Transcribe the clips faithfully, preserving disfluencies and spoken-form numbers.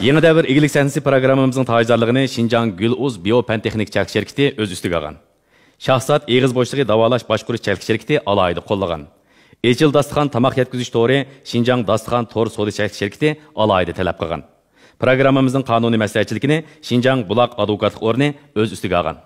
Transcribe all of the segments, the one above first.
يېڭى دەۋر ئىگىلىك سەھنىسى پىروگراممىمىزنىڭ تاجدارلىقىنى شىنجاڭ گۈل ئۇز بىيو پەن تېخنىكا چەكلىك شىركىتى ئۆز ئۈستىگە ئالغان. شاھزات ئېغىز بوشلۇقى داۋالاش باشقۇرۇش چەكلىك شىركىتى ئالاھىدە قوللىغان. ئېچىل داستىخان تاماق يەتكۈزۈش تورى شىنجاڭ داستىخان تور سودا چەكلىك شىركىتى ئالاھىدە تەلەپ قىلغان. پىروگراممىمىزنىڭ قانۇنىي مەسلىھەتچىلىكىنى شىنجاڭ بۇلاق ئادۋوكاتلىق ئورنى ئۆز ئۈستىگە ئالغان.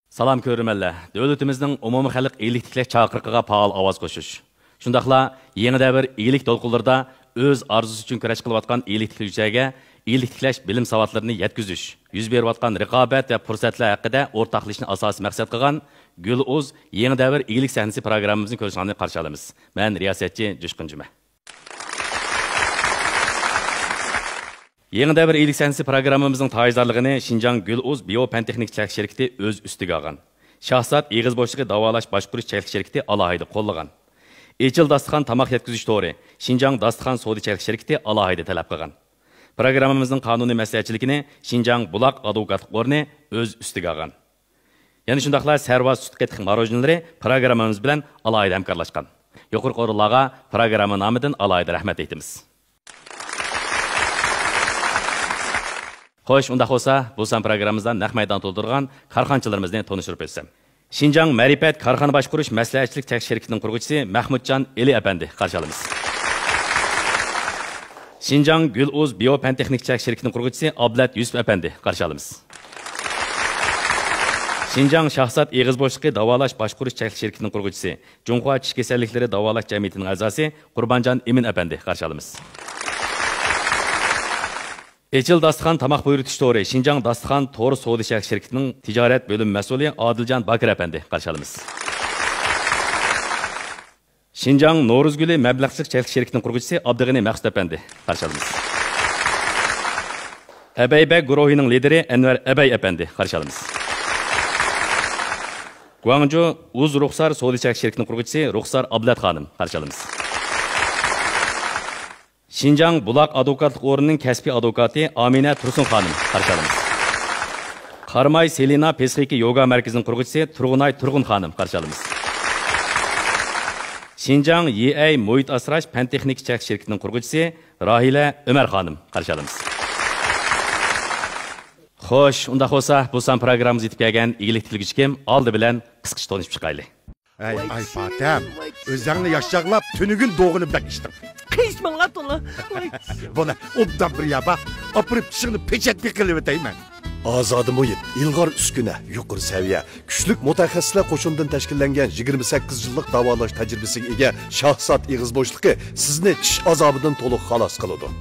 سالام كۆرۈرمەنلەر! دۆلىتىمىزنىڭ ئومۇمخەلق ئىگىلىك تىكلەش چاقىرىقىغا پائال ئاۋاز قوشۇش، شۇنداقلا يېڭى دەۋر ئىگىلىك دولقۇنلىرىدا ئۆز ئارزۇسى ئۈچۈن كۈرەش قىلىۋاتقان ئىگىلىك تىكلىگۈچىلەرگە ئىگىلىك تىكلەش بىلىم ساۋاتلىرىنى يەتكۈزۈش، يۈز بېرىۋاتقان رىقابەت ۋە پۇرسەتلەر ھەققىدە ئورتاقلىشىشنى ئاساسىي مەقسەت قىلغان گۈل ئۇز يېڭى دەۋر ئىگىلىك سەھنىسى پىروگراممىمىزنى كۆرۈشۈڭلارنى قارشى ئالىمىز. مەن رىياسەتچى جۇشقۇن جۈمە. يېڭى دەۋر ئىگىلىك سەھنىسى پىروگراممىمىزنىڭ تاجدارلىقىنى شىنجاڭ گۈل ئۇز بىيو پەن تېخنىكا چەكلىك شىركىتى ئۆز ئۈستىگە ئالغان. شاھزات ئېغىز بوشلۇقى داۋالاش باشقۇرۇش چەكلىك شىركىتى ئالاھىدە قوللىغان. ئېچىل داستىخان تاماق يەتكۈزۈش تورى شىنجاڭ داستىخان سودا چەكلىك شىركىتى ئالاھىدە تەلەپ قىلغان. پىروگراممىمىزنىڭ قانۇنىي مەسلىھەتچىلىكىنى شىنجاڭ بۇلاق ئادۋوكاتلىق ئورنى ئۆز ئۈستىگە ئالغان. يەنە شۇنداقلا سەرۋاز سۈت قېتىق ماروژنىلىرى پىروگراممىمىز بىلەن ئالاھىدە ھەمكارلاشقان. يۇقىرىقى ئورۇنلارغا پىروگرامما نامىدىن ئالاھىدە رەھمەت ئېيتىمىز. خوش، ئۇنداق بولسا، بۇ سان پىروگراممىمىزدا نەق مەيدان تولدۇرغان كارخانىچىلىرىمىزنى تونۇشتۇرۇپ ئۆتسەم. شىنجاڭ مەرىپەت كارخانا باشقۇرۇش مەسلىھەتچىلىك چەكلىك شىركىتىنىڭ قۇرغۇچىسى مەخمۇتجان ئېلى ئەپەندى قارشى ئالىمىز. شىنجاڭ گۈل ئۇز بىيو پەن تېخنىكا چەكلىك شىركىتىنىڭ قۇرغۇچىسى ئابلەت يۈسۈپ ئەپەندى قارشى ئالىمىز. شىنجاڭ شاھزات ئېغىز بوشلۇقى داۋالاش باشقۇرۇش چەكلىك شىركىتىنىڭ قۇرغۇچىسى، جۇڭخۇا چىش كېسەللىكلىرى داۋالاش جەمئىيىتىنىڭ ئەزاسى قۇربانجان ئىمىن ئەپەندى قارشى ئالىمىز. ئېچىل داستىخان تاماق بۇيرۇتۇش تورى شىنجاڭ داستىخان تور سودا چەكلىك شىركىتىنىڭ تىجارەت بۆلۈم مەسئۇلى ئادىلجان باكىر ئەپەندى قارشى ئالىمىز. شىنجاڭ نورۇزگۈلى مەبلەغچىلىك چەكلىك شىركىتىنىڭ قۇرغۇچىسى ئابدۇغېنى مەخسۇت ئەپەندى قارشى ئالىمىز. ئەبەي بەگ گۇرۇھىنىڭ لىدىرى ئەنۋەر ئەبەي ئەپەندى قارشى ئالىمىز. گۇاڭجۇ ئۇز رۇخسار سودا چەكلىك شىركىتىنىڭ قۇرغۇچىسى رۇخسار ئابلەت خانىم قارشى ئالىمىز. شىنجاڭ بۇلاق ئادۋوكاتلىق ئورنىنىڭ كەسپىي ئادۋوكاتى ئامىنە تۇرسۇن خانىم قارشى ئالىمىز. قاراماي سېلىنا پسىخىكا يوگا مەركىزىنىڭ قۇرغۇچىسى تۇرغۇنئاي تۇرغۇن خانىم قارشى ئالىمىز. شىنجاڭ يىئەي مۇھىت ئاسراش پەن تېخنىكا چەكلىك شىركىتىنىڭ قۇرغۇچىسى راھىلە ئۆمەر خانىم قارشى ئالىمىز. خوش، ئۇنداق بولسا، بۇ سان پىروگراممىمىزغا يېتىپ كەلگەن ئىگىلىك تىلىگۈچى كىم؟ ئالدى بىلەن قىسقىچە تونۇشۇپ چىقايلى. ئەي، ئاي پاتەم، ئۆزەڭنى ياش چاغلاپ، تۈنۈگۈن دوغىنى بەك ئىچتىڭ. قىيىشماڭلار تولا. ۋاي. بۇنى ئوبدان بىر يابا، ئاپىرىپ چىشىڭنى پېچەتكە قىلىۋېتەيمەن. ئازادە مۇھىت، ئىلغار ئۈسكۈنە، يۇقىرى سەۋىيە، كۈچلۈك مۇتەخەسسىسلەر قوشۇنىدىن تەشكىللەنگەن يىگىرمە سەككىز يىللىق داۋالاش تەجرىبىسىگە ئىگە شاھزات ئېغىز بوشلۇقى سىزنى چىش ئازابىدىن تولۇق خالاس قىلىدۇ.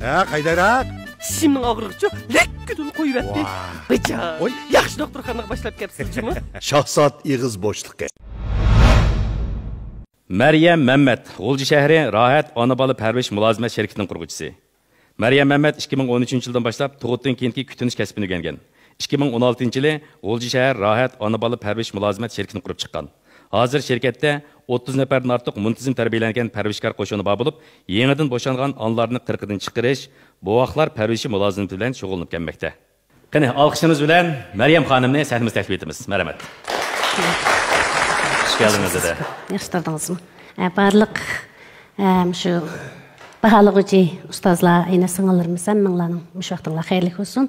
ھە، قايدايراق؟ چىشىمنىڭ ئاغرىقىچۇ لەككىدىن قويۇۋەتتى. ۋاھ. بىجار. ئوي. ياخشى دوختۇرخانىغا باشلاپ كەپسىز جۇمۇ. شاھزات ئېغىز بوشلۇقى. مەريەم مەممەت، غۇلجا شەھىرى راھەت ئانا بالا پەرۋىش مۇلازىمەت شىركىتىنىڭ قۇرغۇچىسى. مەريەم مەممەت ئىككى مىڭ ئون ئۈچىنچى يىلدىن باشلاپ تۇغۇتتىن كېيىنكى كۈتۈنۈش كەسپىنى ئۆگەنگەن. ئىككى مىڭ ئون ئالتىنچى يىلى غۇلجا شەھەر راھەت ئانا بالا پەرۋىش مۇلازىمەت شىركىتىنى قۇرۇپ چىققان. ھازىر شىركەتتە ئوتتۇز نەپەردىن ئارتۇق مۇنتىزىم تەربىيەلەنگەن پەرۋىشكار قوشۇنى بار بولۇپ، يېڭىدىن بوشانغان ئانىلارنى قىرىقىدىن چىقىرىش، بوۋاقلار پەرۋىشى مۇلازىمىتى بىلەن شۇغۇللىنىپ كەلمەكتە. قېنى، ئالقىشلىرىمىز بىلەن مەريەم خانىمنى سەھنىمىزگە تەكلىپ ئېتىمىز. مەرھەمەت. خۇش كەلدىڭىز، دېدى. ياخشى تۇردىڭىزمۇ؟ ئە، بارلىق، ئە، مۇشۇ باھالىغۇچى ئۇستازلار، ئىنى سىڭىللىرىمىز ھەممىڭلارنىڭ مۇشۇ ۋاقتىڭلار خەيرلىك بولسۇن.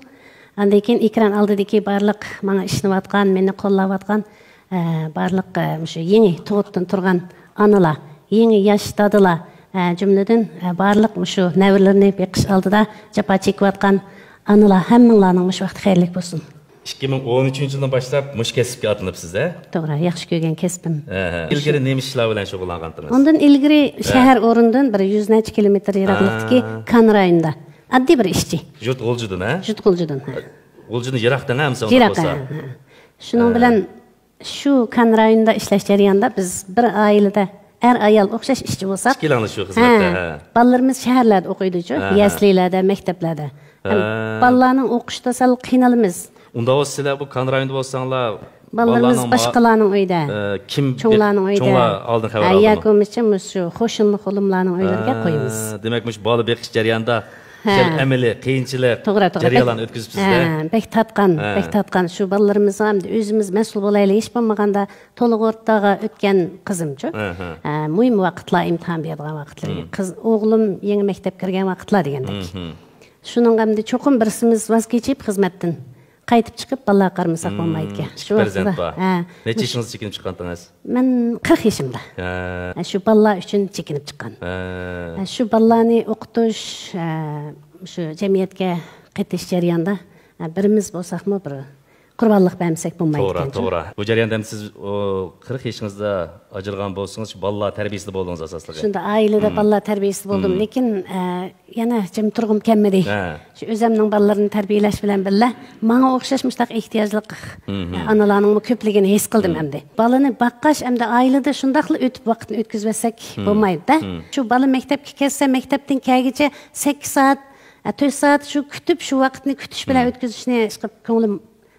ئاندىن كېيىن ئېكران ئالدىدىكى بارلىق ماڭا ئىشىنىۋاتقان، مېنى قوللاۋاتقان، ئە، بارلىق، ئە، مۇشۇ يېڭى تۇغۇتتىن تۇرغان ئانىلار، يېڭى ياش دادىلار، ئە، جۈملىدىن، ئە، بارلىق مۇشۇ نەۋرىلىرىنى بېقىش ئالدىدا جاپا چېكىۋاتقان ئانىلار ھەممىڭلارنىڭ مۇشۇ ۋاقتى خەيرلىك بولسۇن. ئىككى مىڭ ئون ئۈچىنچى يىلدىن باشلاپ مۇشۇ كەسىپكە ئاتلىنىپسىز، ھە؟ توغرا، ياخشى كۆرگەن كەسپىم. ھە، ھە. ئىلگىرى نېمە ئىشلار بىلەن شۇغۇللانغانتىڭىز؟ ئۇندىن ئىلگىرى ھە. شەھەر ئورنىدىن بىر يۈز نەچچە كىلومېتىر يىراقلىقتىكى ھە. كان رايونىدا ئاددىي بىر ئىشچى. يۇرت غۇلجىدىن، ھە؟ يۇرت غۇلجىدىن، ھە. غۇلجىدىن يىراق دەڭ، ھە، مىسالغا يىراق، قويسا. ھە، ھە. شۇنىڭ ھە. بىلەن شۇ كان رايونىدا ئىشلەش جەريانىدا بىز بىر ئائىلىدە ئەر-ئايال ئوخشاش ئىشچى بولساق، ئىككىلەڭلار شۇ خىزمەتتە، ھە، ھە. بالىلىرىمىز شەھەرلەردە ئوقۇيدۇچۇ، ھە، ھە. يەسلىلەردە، مەكتەپلەردە. ھەم ھە. بالىلارنىڭ ئوقۇشىدا سەل قىينىلىمىز. ئۇنداق بولسا سىلەر بۇ كان رايونىدا بولساڭلار، بالىلىرىمىز بالىلارنىڭ ما-، باشقىلارنىڭ ئۆيىدە، ئە، كىم، چوڭلارنىڭ ئۆيىدە. چوڭلار ئالدىن خەۋەر ھە، ئالىدۇ. ياكى بولمىسا مۇشۇ قوشنىمۇ خۇلۇملارنىڭ ئۆيلىرىگە ھە، قويىمىز. دېمەك، مۇشۇ بالا بېقىش جەريانىدا ھە. خېلى ئەمەلىي قىيىنچىلىق توغرا، توغرا. جەريانلارنى بەك، ئۆتكۈزۈپسىز-دە. ھە، بەك تارتقان، ھە. بەك تارتقان. شۇ بالىلىرىمىزغا ئەمدى ئۆزىمىز مەسئۇل بولايلى، ھېچ بولمىغاندا تولا ئوتتۇرىغا ئۆتكەن قىزىمچۇ. ھە، ھە. ھە، مۇھىم ۋاقىتلار، ئىمتىھان بېرىدىغان ۋاقىتلىرى. مم. قىز، ئوغلۇم يېڭى مەكتەپكە كىرگەن ۋاقىتلار دېگەندەك. مم، مم. شۇنىڭغا ئەمدى چوقۇم بىرسىمىز ۋاز كېچىپ خىزمەتتىن قايتىپ چىقىپ، بالىلارغا قارىمىساق مم، بولمايدىكەن. ئىككى شۇ پەرزەنت ۋاقىتتا، بار. ھە. نەچچە يېشىڭىزدا چېكىنىپ چىققانتىڭىز؟ مەن قىرىق يېشىمدا. ھە. ھە، شۇ بالىلار ئۈچۈن چېكىنىپ چىققان. ھە. ھە، شۇ بالىلارنى ئوقۇتۇش، ھە، شۇ جەمئىيەتكە قېتىش جەريانىدا، ھە، بىرىمىز بولساقمۇ بىر قۇربانلىق بەرمىسەك بولمايدىكەن. توغرا، توغرا. بۇ جەرياندا ئەمدى سىز، ئۇ، قىرىق يېشىڭىزدا ئاجرىغان بولسىڭىز، شۇ بالىلار تەربىيىسىدە بولدىڭىز ئاساسلىقى. شۇنداق، ئائىلىدە مم. بالىلار تەربىيىسىدە بولدۇم. مم. لېكىن، ئە، يەنە جىم تۇرغۇم كەلمىدى. ھە. شۇ ئۆزەمنىڭ بالىلىرىنى تەربىيەلەش بىلەن بىللە، ماڭا ئوخشاش مۇشۇنداق ئېھتىياجلىق، مم. ئە، ئانىلارنىڭمۇ كۆپلۈكىنى ھېس قىلدىم مم. ئەمدى. بالىنى باققاچ، ئەمدى ئائىلىدە شۇنداقلا ئۆتۈپ ۋاقىتنى ئۆتكۈزۈۋەتسەك مم. بولمايدۇ-دە. مم. شۇ بالا مەكتەپكە كەتسە، مەكتەپتىن كەلگۈچە سەككىز سائەت، ئە، تۆت سائەت شۇ كۈتۈپ، شۇ ۋاقىتنى كۈتۈش بىلەن مم. ئۆتكۈزۈشنى ئىشقىلىپ كۆڭلۈم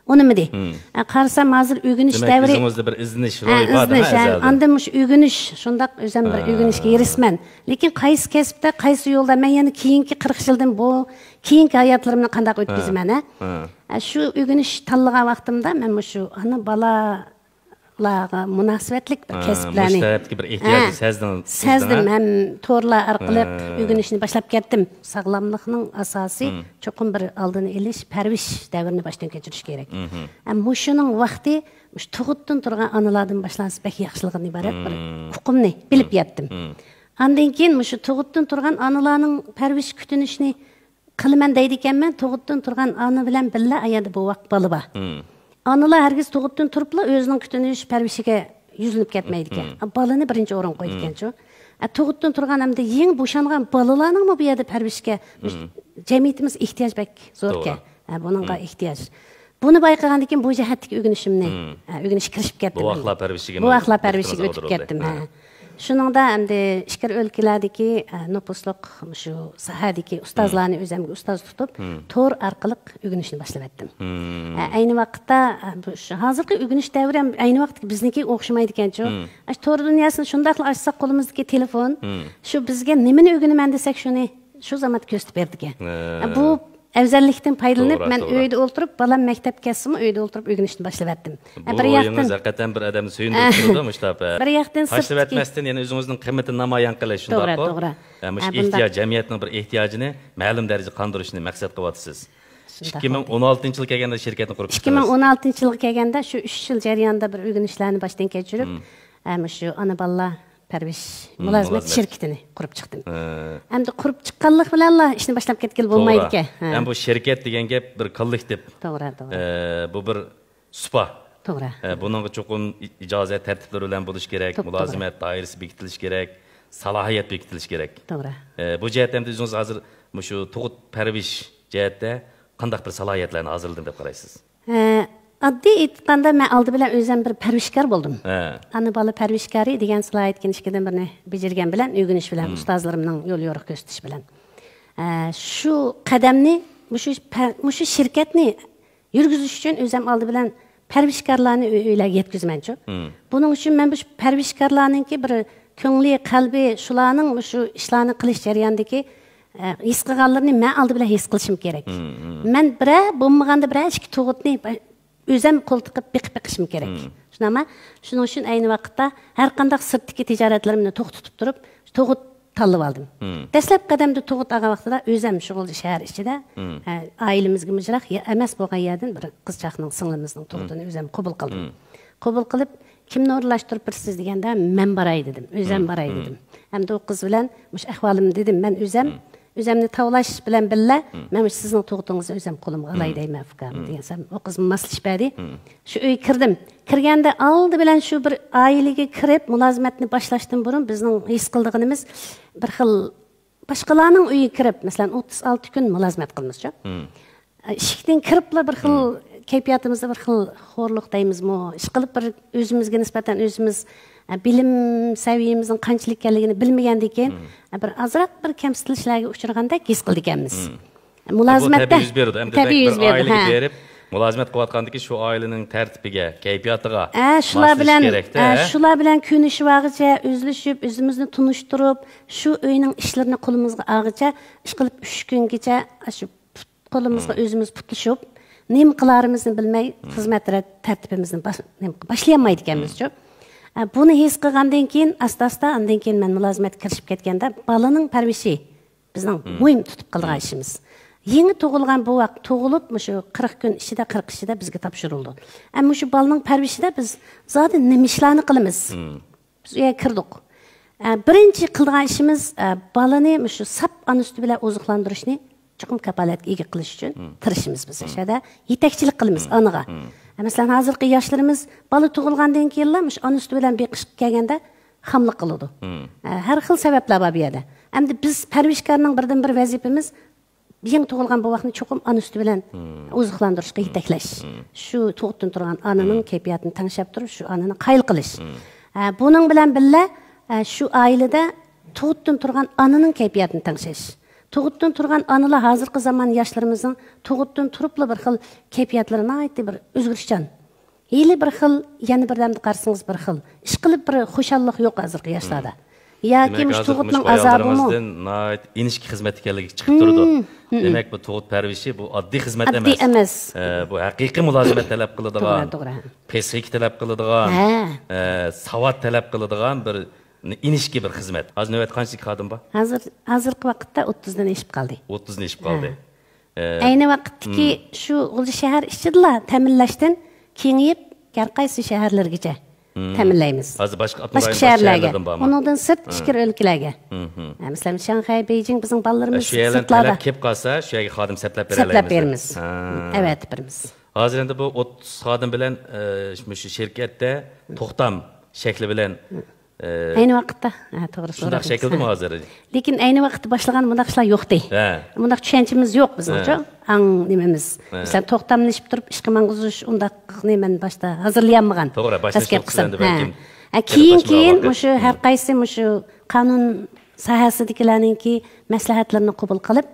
ئۇنىمىدى. مم. ئە، قارىسام، ھازىر ئۆگىنىش دېمەك، دەۋرى. ئۆزىڭىزدە بىر ئىزدىنىش ھە، روھى بار ئىزدىنىش، دېمە ھە. ئەزەلدىن. ئاندىن مۇشۇ ئۆگىنىش، شۇنداق ئۆزۈم بىر ھە. ئۆگىنىشكە ھېرىسمەن. لېكىن قايسى كەسىپتە، قايسى يولدا مەن يەنە كېيىنكى قىرىق يىلدىن بۇ، كېيىنكى ھاياتلىرىمنى قانداق ھە. ئۆتكۈزىمەن، ھە؟ ھە. ئە، شۇ ئۆگىنىش تاللىغان ۋاقتىمدا مەن مۇشۇ ئانا بالا لارغا مۇناسىۋەتلىك بىر ھە، كەسىپلەرنى. مۇشۇ تەرەپتىكى بىر ئېھتىياجنى ھە، سەزدىڭ، سەزدىم سەزدىڭ، ھە؟ ھەم تورلار ئارقىلىق ھە. ئۆگىنىشنى باشلاپ كەتتىم. ساغلاملىقنىڭ ئاساسى مم. چوقۇم بىر ئالدىنى ئېلىش، پەرۋىش دەۋرىنى باشتىن كەچۈرۈش كېرەك. مم. ھەم مۇشۇنىڭ ۋاقتى مۇشۇ تۇغۇتتىن تۇرغان ئانىلادىن باشلانسا بەك ياخشىلىقىنى ئىبارەت بىر مم. ئۇقۇمنى بىلىپ مم. يەتتىم. مم. ئاندىن كېيىن مۇشۇ تۇغۇتتىن تۇرغان ئانىلارنىڭ پەرۋىش كۈتۈنۈشىنى قىلىمەن دەيدىكەنمەن، تۇغۇتتىن تۇرغان ئانا بىلەن بىللە ئايەردە بوۋاق بالا بار. مم. ئانىلار ھەرگىز تۇغۇتتىن تۇرۇپلا ئۆزىنىڭ كۈتۈنۈش پەرۋىشىگە يۈزلىنىپ كەتمەيدىكەن. مم. بالىنى بىرىنچى ئورۇنغا مم. قويىدىكەنچۇ. ئە، تۇغۇتتىن تۇرغان ئەمدى يېڭى بوشانغان بالىلارنىڭمۇ بۇ يەردە پەرۋىشكە مم. جەمئىيىتىمىز ئېھتىياج بەك زوركەن. توغرا. ئە، بۇنىڭغا مم. ئېھتىياج. بۇنى بايقىغاندىن كېيىن بۇ جەھەتتىكى ئۆگىنىشىمنى، مم. ئە، ئۆگىنىشكە كىرىشىپ كەتتىم. بوۋاقلار پەرۋىشىگە بوۋاقلار پەرۋىشىگە ئۆتۈپ كەتتىم، ھە. ھە. شۇنىڭدا ئەمدى ئىچكىرى ئۆلكىلەردىكى، ئە، نوپۇسلۇق مۇشۇ ساھەدىكى ئۇستازلارنى مم. ئۆزۈمگە ئۇستاز تۇتۇپ، مم. تور ئارقىلىق ئۆگىنىشنى باشلىۋەتتىم. مم. ئە، ئەينى ۋاقىتتا، ئە، بۇ شۇ ھازىرقى ئۆگىنىش دەۋرى ھەم ئەينى ۋاقىتتىكى بىزنىڭكىگە ئوخشىمايدىكەنچۇ. مم. ئە، شۇ تور دۇنياسىنى شۇنداقلا ئاچساق قولىمىزدىكى تېلېفون، مم. شۇ بىزگە نېمىنى ئۆگىنىمەن دېسەك شۇنى شۇ زاماندا كۆرسىتىپ بېرىدىكەن. ھە. ئە، بۇ ئەۋزەللىكتىن پايدىلىنىپ، توغرا، مەن توغرا. ئۆيدە ئولتۇرۇپ، بالام مەكتەپكە كەتسىمۇ، ئۆيدە ئولتۇرۇپ ئۆگىنىشنى باشلىۋەتتىم. بۇ ھە، بىر ياقتىن روھىڭىز ھەقىقەتەن بىر ئادەمنى سۆيۈندۈرۈپ تۇرىدۇ، مۇشۇنداق، ھە. بىر ياقتىن سىرتتىكى تاشلىۋەتمەستىن، يەنە ئۆزىڭىزنىڭ قىممىتىنى نامايان قىلىش، توغرا، شۇنداققۇ؟ توغرا. ھە، مۇشۇ ھە، بۇنداق. ئېھتىياج، جەمئىيەتنىڭ بىر ئېھتىياجىنى مەلۇم دەرىجىدە قاندۇرۇشنى مەقسەت قىلىۋاتىسىز. شۇنداق ئىككى مىڭ ئون ئالتىنچى يىلى كەلگەندە شىركەتنى قۇرۇپ چىقتىڭىز. ئىككى مىڭ ئون ئالتىنچى يىلغا كەلگەندە، شۇ ئۈچ يىل جەريانىدا بىر ئۆگىنىشلەرنى باشتىن كەچۈرۈپ، مم. ھە، مۇشۇ ئانا بالىلار پەرۋىش مم، مۇلازىمەت مۇلازىمەت. شىركىتىنى قۇرۇپ چىقتىم. ھە. ئەمدى قۇرۇپ چىققانلىق بىلەنلا ئىشنى باشلاپ كەتكىلى توغرا. بولمايدىكەن. ھە. ھەم بۇ شىركەت دېگەن گەپ بىر كوللېكتىپ. توغرا، توغرا. ئە، بۇ بىر سۇپا. توغرا. ئە، بۇنىڭغا چوقۇم ئىجازەت تەرتىپلىرى بىلەن بولۇشى كېرەك، توپتوغرا. مۇلازىمەت دائىرىسى بېكىتىلىشى كېرەك، سالاھىيەت بېكىتىلىشى كېرەك. توغرا. ئە، بۇ جەھەتتە ئەمدى ئۆزىڭىز ھازىر مۇشۇ تۇغۇت پەرۋىش جەھەتتە قانداق بىر سالاھىيەتلەرنى ھازىرلىدىم دەپ قارايسىز؟ ئە، ئاددىي ئېيتقاندا، مەن ئالدى بىلەن ئۆزۈم بىر پەرۋىشكار بولدۇم. ھە. ئانا بالا پەرۋىشكارى دېگەن سالاھىيەتكە ئىككىدىن بىرنى بېجىرگەن بىلەن، ئۆگىنىش بىلەن، مم. ئۇستازلىرىمنىڭ يول يورۇق كۆرسىتىشى بىلەن. ئە، شۇ قەدەمنى، مۇشۇ پە-، مۇشۇ شىركەتنى يۈرگۈزۈش ئۈچۈن ئۆزۈم ئالدى بىلەن پەرۋىشكارلارنى ئۆي-، ئۆيلەرگە يەتكۈزىمەنچۇ. مم. بۇنىڭ ئۈچۈن مەن بۇ پەرۋىشكارلارنىڭكى بىر كۆڭلى، قەلبى، شۇلارنىڭ مۇشۇ ئىشلارنى قىلىش جەريانىدىكى، ئە، ھېس قىلغانلىرىنى مەن ئالدى بىلەن ھېس قىلىشىم كېرەك. مم، مم. مەن بىرەر، بولمىغاندا بىرەر ئىككى تۇغۇتنى با-، ئۆزۈم قول تىقىپ بېقىپ بېقىشىم كېرەك. مم. شۇنداقمۇ؟ شۇنىڭ ئۈچۈن ئەينى ۋاقىتتا ھەر قانداق سىرتتىكى تىجارەتلىرىمنى توختىتىپ تۇرۇپ، تۇغۇت تاللىۋالدىم. مم. دەسلەپ قەدەمدە تۇغۇت ئالغان ۋاقتىدا ئۆزۈم شۇغۇل شەھەر ئىچىدە، مم. ئە، ئائىلىمىزگىمۇ يىراق يە-، ئەمەس بولغان يەردىن بىر قىزچاقنىڭ، سىڭلىمىزنىڭ تۇغۇتىنى مم. ئۆزۈم قوبۇل قىلدىم. مم. قوبۇل قىلىپ، كىمنى ئورۇنلاشتۇرۇپ بېرىسىز دېگەندە، مەن باراي دېدىم، ئۆزۈم مم. باراي مم. دېدىم. ئەمدى ئۇ قىز بىلەن مۇشۇ ئەھۋالىمنى دېدىم، مەن ئۆزۈم، مم. ئۆزۈمنى تاۋلاش بىلەن بىللە، مم. مەن مۇشۇ سىزنىڭ تۇغۇتىڭىزنى ئۆزۈم قولۇمغا ئالاي مم. دەيمەن، ئۇكام، مم. دېگەن سەم، ئۇ قىز ماسلىشىپ بەردى. مم. شۇ ئۆيگە كىردىم. كىرگەندە ئالدى بىلەن شۇ بىر ئائىلىگە كىرىپ، مۇلازىمەتنى باشلاشتىن بۇرۇن بىزنىڭ ھېس قىلىدىغىنىمىز، بىر خىل باشقىلارنىڭ ئۆيىگە كىرىپ، مەسىلەن، ئوتتۇز ئالتە كۈن مۇلازىمەت قىلىمىزچۇ. مم. ئىشىكتىن كىرىپلا بىر خىل مم. كەيپىياتىمىزدا بىر خىل خورلۇق دەيمىزمۇ، ئىشقىلىپ بىر ئۆزىمىزگە نىسبەتەن ئۆزىمىز، بىلىم سەۋىيەمىزنىڭ قانچىلىك ئىكەنلىكىنى بىلمىگەندىن كېيىن، مم. بىر ئازراق بىر كەمسىتىلىشلەرگە ئۇچرىغاندەك ھېس قىلىدىكەنمىز. مم. مۇلازىمەتتە بۇ تەبىئىي يۈز بېرىدۇ. ئەمدى تەبىئىي دېمەك، يۈز بىر بېرىدۇ، ئائىلىگە ھە. بېرىپ، مۇلازىمەت قىلىۋاتقاندىكى شۇ ئائىلىنىڭ تەرتىپىگە، كەيپىياتىغا، ئە، شۇلار بىلەن، كېرەكتە، ئە، ھە؟ شۇلار بىلەن كۆنۈشۈۋالغۇچە، ئۆزلىشىپ، ئۆزىمىزنى تونۇشتۇرۇپ، شۇ ئۆينىڭ ئىشلىرىنى قولىمىزغا ئالغىچە، ئىشقىلىپ ئۈچ كۈنگىچە شۇ پۇت-، قولىمىزغا ئۆزىمىز پۇتلىشىپ، نېمە قىلارىمىزنى بىلمەي، خىزمەت تەرتىپىمىزنى باش-، نېمە، باشلىيالمايدىكەنمىزچۇ. ئە، بۇنى ھېس قىلغاندىن كېيىن، ئاستا-ئاستا، ئاندىن كېيىن مەن مۇلازىمەتكە كىرىشىپ كەتكەندە، بالىنىڭ پەرۋىشى بىزنىڭ مۇھىم تۇتۇپ قالىدىغان ئىشىمىز. يېڭى تۇغۇلغان بوۋاق تۇغۇلۇپ، مۇشۇ قىرىق كۈن ئىچىدە، قىرىق ئىچىدە بىزگە تاپشۇرۇلىدۇ. ئە، مۇشۇ بالىنىڭ پەرۋىشىدە بىز زادى نېمە ئىشلارنى قىلىمىز؟ بىز ئۇ يەرگە كىردۇق. ئە، بىرىنچى قىلىدىغان ئىشىمىز، ئە، بالىنى مۇشۇ ساپ ئانا سۈتى بىلەن ئوزۇقلاندۇرۇشنى چوقۇم كاپالەتكە ئىگە قىلىش ئۈچۈن تىرىشىمىز بىز. ئۇ يەردە يېتەكچىلىك قىلىمىز ئانىغا. ئە، مەسىلەن، ھازىرقى ياشلىرىمىز بالا تۇغۇلغاندىن كېيىنلا مۇشۇ ئانا سۈتى بىلەن بېقىشقا كەلگەندە خاملىق قىلىدۇ. ئە، ھەر خىل سەۋەبلەر بار بۇ يەردە. ئەمدى بىز پەرۋىشكارنىڭ بىردىنبىر ۋەزىپىمىز يېڭى تۇغۇلغان بوۋاقنى چوقۇم ئانا سۈتى بىلەن ئوزۇقلاندۇرۇشقا يېتەكلەش. شۇ تۇغۇتتىن تۇرغان ئانىنىڭ كەيپىياتىنى تەڭشەپ تۇرۇپ، شۇ ئانىنى قايىل قىلىش. ئە، بۇنىڭ بىلەن بىللە، ئە، شۇ ئائىلىدە تۇغۇتتىن تۇرغان ئانىنىڭ كەيپىياتىنى تەڭشەش. تۇغۇتتىن تۇرغان ئانىلار ھازىرقى زامان ياشلىرىمىزنىڭ تۇغۇتتىن تۇرۇپلا بىر خىل كەيپىياتلىرى ناھايىتى بىر ئۆزگىرىشچان. ھېلى بىر خىل، يەنە بىردەمدە قارىسىڭىز بىر خىل. ئىشقىلىپ بىر خۇشاللىق يوق ھازىرقى ياشلاردا. ياكى دېمەك، مۇشۇ ھازىرقى تۇغۇتنىڭ مۇشۇ ئازابىمۇ؟ ئاياللىرىڭىزدىن ناھايىتى ئىنچىكە خىزمەت ئىكەنلىكى چىقىپ تۇرىدۇ. دېمەك، بۇ تۇغۇت پەرۋىشى بۇ ئاددىي خىزمەت ئاددىي ئەمەس. ئەمەس. ئە، بۇ ھەقىقىي مۇلازىمەت تەلەپ قىلىدىغان، توغرا، توغرا، پسىخىكا تەلەپ قىلىدىغان، ھە، ئە، ساۋات تەلەپ قىلىدىغان بىر ئىنچىكە بىر خىزمەت. ھازىر نۆۋەتتە قانچىلىك خادىم بار؟ ھازىر، ھازىرقى ۋاقىتتا ئوتتۇزدىن ئېشىپ قالدى. ئوتتۇزدىن ئېشىپ قالدى. ھە. ئە، ئەينى ۋاقىتتىكى شۇ غۇلجا شەھەر ئىچىدىلا تەمىنلەشتىن كېڭىيىپ، ھەر قايسى شەھەرلەرگىچە تەمىنلەيمىز. ھازىر باشقا ئاپتونوم رايون باشقا شەھەرلەرگە. ئۇنىڭدىن سىرت ئىچكىرى ئۆلكىلەرگە. ھە، مەسىلەن، شاڭخەي، بېيجىڭ بىزنىڭ بالىلىرىمىز سىرتلاردا. شۇ يەرلەرگە تەلەپ كېلىپ قالسا، شۇ يەرگە خادىم سەپلەپ بېرەلەيمىز. سەپلەپ بېرىمىز. ھە. ئەۋەتىپ بېرىمىز. ھازىر ئەمدى بۇ ئوتتۇز خادىم بىلەن، ئە، مۇشۇ شىركەتتە توختام شەكلى بىلەن ئەينى ۋاقىتتا، ھە، توغرا سوراپ شۇنداق شەكىلدىمۇ ھازىر؟ لېكىن ئەينى ۋاقىتتا باشلىغان مۇنداق ئىشلار يوقتى. ھە. مۇنداق چۈشەنچىمىز يوق بىزنىڭچۇ. ھە. ئاڭ نېمىمىز. ھە. مەسىلەن، توختاملىشىپ تۇرۇپ ئىشقا ماڭغۇزۇش ئۇنداقنى مەن باشتا ھازىرلىيالمىغان. توغرا، باشلىنىش نۇقتىسى ئەمدى بەلكىم كېلىپ كېيىن، باشلىمىغان كېيىن ۋاقىت. مۇشۇ ھەر قايسى مۇشۇ قانۇن ساھەسىدىكىلەرنىڭكى مەسلىھەتلىرىنى قوبۇل قىلىپ،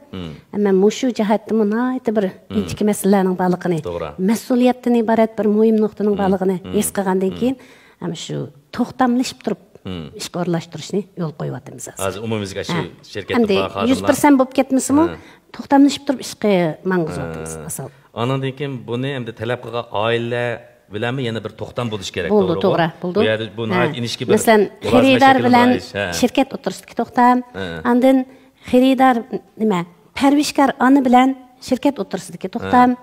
مەن مۇشۇ جەھەتتىمۇ ناھايىتى بىر ئىنچىكە مەسىلىلەرنىڭ بارلىقىنى، توغرا، مەسئۇلىيەتتىن ئىبارەت بىر مۇھىم نۇقتىنىڭ بارلىقىنى ھېس قىلغاندىن كېيىن، ھەم شۇ توختاملىشىپ تۇرۇپ ئىشقا ئورۇنلاشتۇرۇشنى يولغا قويۇۋاتىمىز ھازىر. ھازىر ئومۇميۈزلۈك شۇ شىركەتتىن بارغان خادىملار يۈز پىرسەنت بولۇپ كەتمىسىمۇ، توختاملىشىپ تۇرۇپ ئىشقا ماڭغۇزۇۋاتىمىز ئاسان. ئانىڭدىن كېيىن بۇنى ئەمدى تەلەپ قىلغان ئائىلىلەر بىلەنمۇ يەنە بىر توختام بولۇشى كېرەك، بولىدۇ، توغرىمۇ؟ توغرا، بولىدۇ. بۇ يەردە بۇ ناھايىتى ئىنچىكە بىر مەسىلەن، خېرىدار بىلەن شىركەت ئوتتۇرىسىدىكى توختام، ئاندىن خېرىدار، نېمە، پەرۋىشكار ئانا بىلەن شىركەت ئوتتۇرىسىدىكى توختام،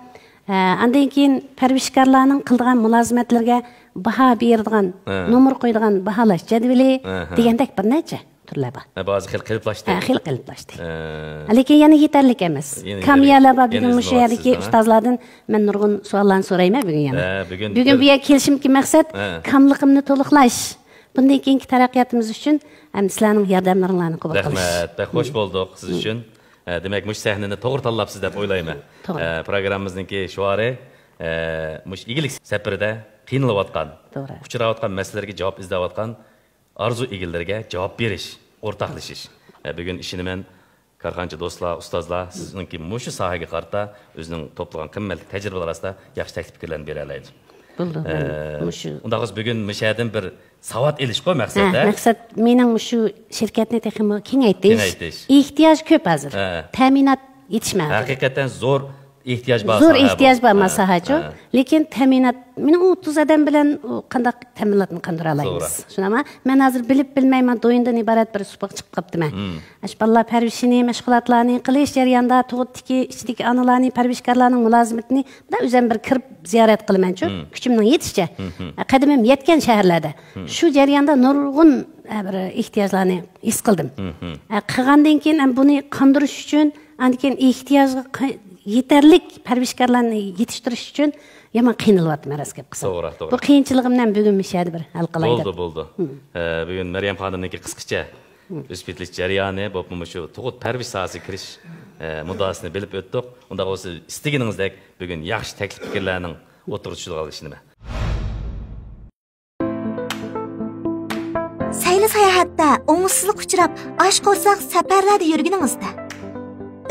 ھە، ئاندىن كېيىن پەرۋىشكارلارنىڭ قىلىدىغان مۇلازىمەتلىرىگە باھا بېرىدىغان، نومۇر قويىدىغان باھالاش جەدۋىلى دېگەندەك بىر نەچچە تۈرلەر بار. ھە، بازى خېلى قېلىپلاشتى. ھە، خېلى قېلىپلاشتى. ھە. لېكىن يەنە يېتەرلىك ئەمەس. كام يەرلەر بار بۈگۈن مۇشۇ يەردىكى ئۇستازلاردىن مەن نۇرغۇن سوئاللارنى سورايمەن بۈگۈن يەنە. ھە، بۈگۈن بۈگۈن بۇ يەرگە كېلىشىمدىكى مەقسەت كاملىقىمنى تولۇقلاش. بۇندىن كېيىنكى تەرەققىياتىمىز ئۈچۈن ھەم سىلەرنىڭ ياردەملىرىڭلارنى قوبۇل قىلىش. رەھمەت، بەك خۇش بولدۇق سىز ئۈچۈن. ئە، دېمەك، مۇشۇ سەھنىنى توغرا تاللاپسىز دەپ ئويلايمەن. توغرا. ئە، پروگراممىمىزنىڭكى شوئارى، ئە، مۇشۇ ئىگىلىك سەپىرىدە قىينىلىۋاتقان، توغرا، ئۇچراۋاتقان مەسىلىلەرگە جاۋاب ئىزدەۋاتقان ئارزۇ ئىگىلىرىگە جاۋاب بېرىش، ئورتاقلىشىش. ئە، بۈگۈن ئىشىنىمەن، كارخانىچى دوستلار، ئۇستازلار، سىزنىڭكى مۇشۇ ساھەگە قارىتا ئۆزىنىڭ توپلىغان قىممەتلىك تەجرىبىلىرى ئاستىدا ياخشى تەكلىپ پىكىرلەرنى بېرەلەيدۇ. بولىدۇ، ئە، مەن مۇشۇ ئۇنداق بولسا بۈگۈن مۇشۇ يەردىن بىر ساۋات ئېلىشقۇ مەقسەت، ھە، ھە؟ مەقسەت مېنىڭ مۇشۇ شىركەتنى تېخىمۇ كېڭەيتىش. كېڭەيتىش. ئېھتىياج كۆپ ھازىر. ھە. تەمىنات يېتىشمەي ھازىر. ھەقىقەتەن زور ئېھتىياج بار زور ساھە ئېھتىياج بۇ. بار ما ھە، ساھەچۇ. ھە. لېكىن تەمىنات، مېنىڭ ئوتتۇز ئادەم بىلەن ئۇ قانداق تەمىناتنى قاندۇرالايمىز؟ توغرا. شۇنداقمۇ؟ مەن ھازىر بىلىپ بىلمەي مانا دويۇندىن ئىبارەت بىر سۇپىغا چىقىپ قاپتىمەن. مم. ئاشۇ بالىلار پەرۋىشىنى، مەشغۇلاتلارنى قىلىش جەريانىدا تۇغۇتتىكى، ئىچىدىكى ئانىلارنى، پەرۋىشكارلارنىڭ مۇلازىمىتىنى، بۇنداق ئۆزۈم بىر كىرىپ زىيارەت قىلىمەنچۇ، مم. كۈچۈمنىڭ يېتىشىچە. مم. قەدىمىم يەتكەن شەھەرلەردە. مم. شۇ جەرياندا نۇرغۇن، ئە، بىر ئېھتىياجلارنى ھېس قىلدىم. مم. ئە، قىلغاندىن كېيىن ھەم بۇنى قاندۇرۇش ئۈچۈن، ئاندىن كېيىن ئېھتىياجغا ق-، يېتەرلىك پەرۋىشكارلارنى يېتىشتۈرۈش ئۈچۈن يامان قىينىلىۋاتىمەن، راست گەپ قىلسام. توغرا، توغرا. بۇ قىيىنچىلىقىمنى ھەم بۈگۈن مۇشۇ يەردە بىر ھەل قىلاي دەپ. بولدى، بولدى. مم. ئە، بۈگۈن مەريەم خانىمنىڭكى قىسقىچە ئۆسۈپ يېتىلىش جەريانى، بولۇپمۇ مۇشۇ تۇغۇت پەرۋىش ساھەسىگە كىرىش، ئە، مۇددىئاسىنى بىلىپ ئۆتتۇق. ئۇنداق بولسا، ئىستىگىنىڭىزدەك بۈگۈن ياخشى تەكلىپ پىكىرلەرنىڭ ئوتتۇرىغا چۈشىدىغانلىقىغا ئىشىنىمەن. سەيلە ساياھەتتە ئوڭۇشسىزلىققا ئۇچراپ، ئاچ قورساق سەپەرلەردە يۈرگىنىڭىزدە،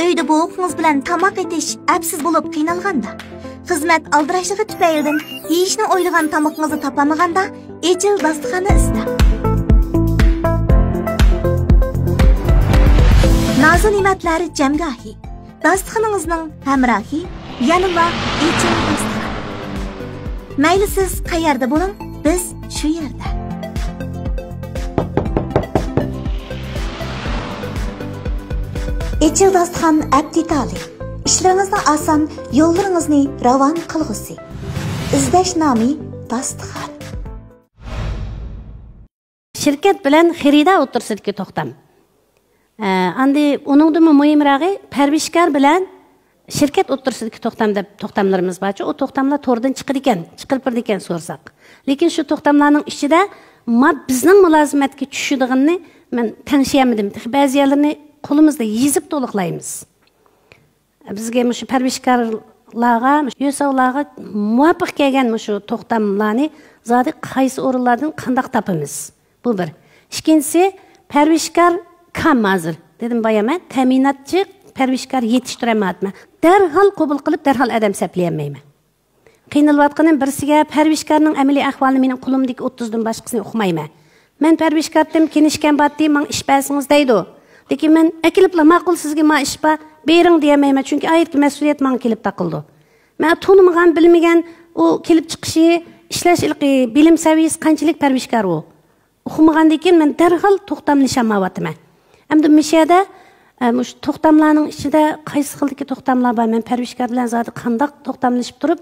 ئۆيدە بوۋىقىڭىز بىلەن تاماق ئېتىش ئەپسىز بولۇپ قىينالغاندا، خىزمەت ئالدىراشلىقى تۈپەيلىدىن يېيىشنى ئويلىغان تامىقىڭىزنى تاپالمىغاندا، ئېچىل داستىخاننى ئىزدەڭ. نازۇ نېمەتلەر جەمگاھى، داستىخىنىڭىزنىڭ ھەمراھى، يەنىلا ئېچىل داستىخان. مەيلى سىز قەيەردە بولۇڭ، بىز شۇ يەردە. ئېچىل داستىخان ئەپ دېتالى. ئىشلىرىڭىزنى ئاسان، يوللىرىڭىزنى راۋان قىلغۇسى. ئىزدەش نامى داستىخان. شىركەت بىلەن خېرىدار ئوتتۇرىسىدىكى توختام. ئە، ئاندى ئۇنىڭدىنمۇ مۇھىمراقى پەرۋىشكار بىلەن شىركەت ئوتتۇرىسىدىكى توختام دەپ توختاملىرىمىز بارچۇ، ئۇ توختاملار توردىن چىقىدىكەن، چىقىرىپ بېرىدىكەن سورىساق. لېكىن شۇ توختاملارنىڭ ئىچىدە ما بىزنىڭ مۇلازىمەتكە چۈشىدىغىنىنى مەن تەڭشىيەلمىدىم. تېخى بەزى يەرلىرىنى قولىمىزدا يېزىپ تولۇقلايمىز. بىزگە مۇشۇ پەرۋىشكارلارغا، مۇشۇ ياساۋلارغا مۇۋاپىق كەلگەن مۇشۇ توختاملارنى زادى قايسى ئورۇنلاردىن قانداق تاپىمىز؟ بۇ بىر. ئىككىنچىسى، پەرۋىشكار كام ھازىر. دېدىم بايا مەن، تەمىناتچى پەرۋىشكار يېتىشتۈرەلمەيۋاتىمەن. دەرھال قوبۇل قىلىپ، دەرھال ئادەم سەپلىيەلمەيمەن. قىينىلىۋاتقىنىم بىرسىگە پەرۋىشكارنىڭ ئەمەلىي ئەھۋالىنى مېنىڭ قولۇمدىكى ئوتتۇزدىن باشقىسىنى ئۇقمايمەن. مەن پەرۋىشكارتىم، كېنىشكەم باتتى، ماڭا ئىش بەرسىڭىز دەيدۇ. لېكىن مەن ئەكېلىپلا، ماقۇل، سىزگە ما ئىش بار، بېرىڭ دېيەلمەيمەن، چۈنكى ئايرىقى مەسئۇلىيەت ماڭا كېلىپ تاقىلىدۇ. مەن تونۇمىغان، بىلمىگەن، ئۇ كېلىپ چىقىشى، ئىشلەش ھېلىقى بىلىم سەۋىيەسى قانچىلىك پەرۋىشكار ئۇ. ئۇقمىغاندىن كېيىن مەن دەرھال توختامنى ئىشەنمەيۋاتىمەن. ئەمدى مۇشۇ يەردە، ئە، مۇشۇ توختاملارنىڭ ئىچىدە قايسى خىلدىكى توختاملار بار؟ مەن پەرۋىشكار بىلەن زادى قانداق توختاملىشىپ تۇرۇپ،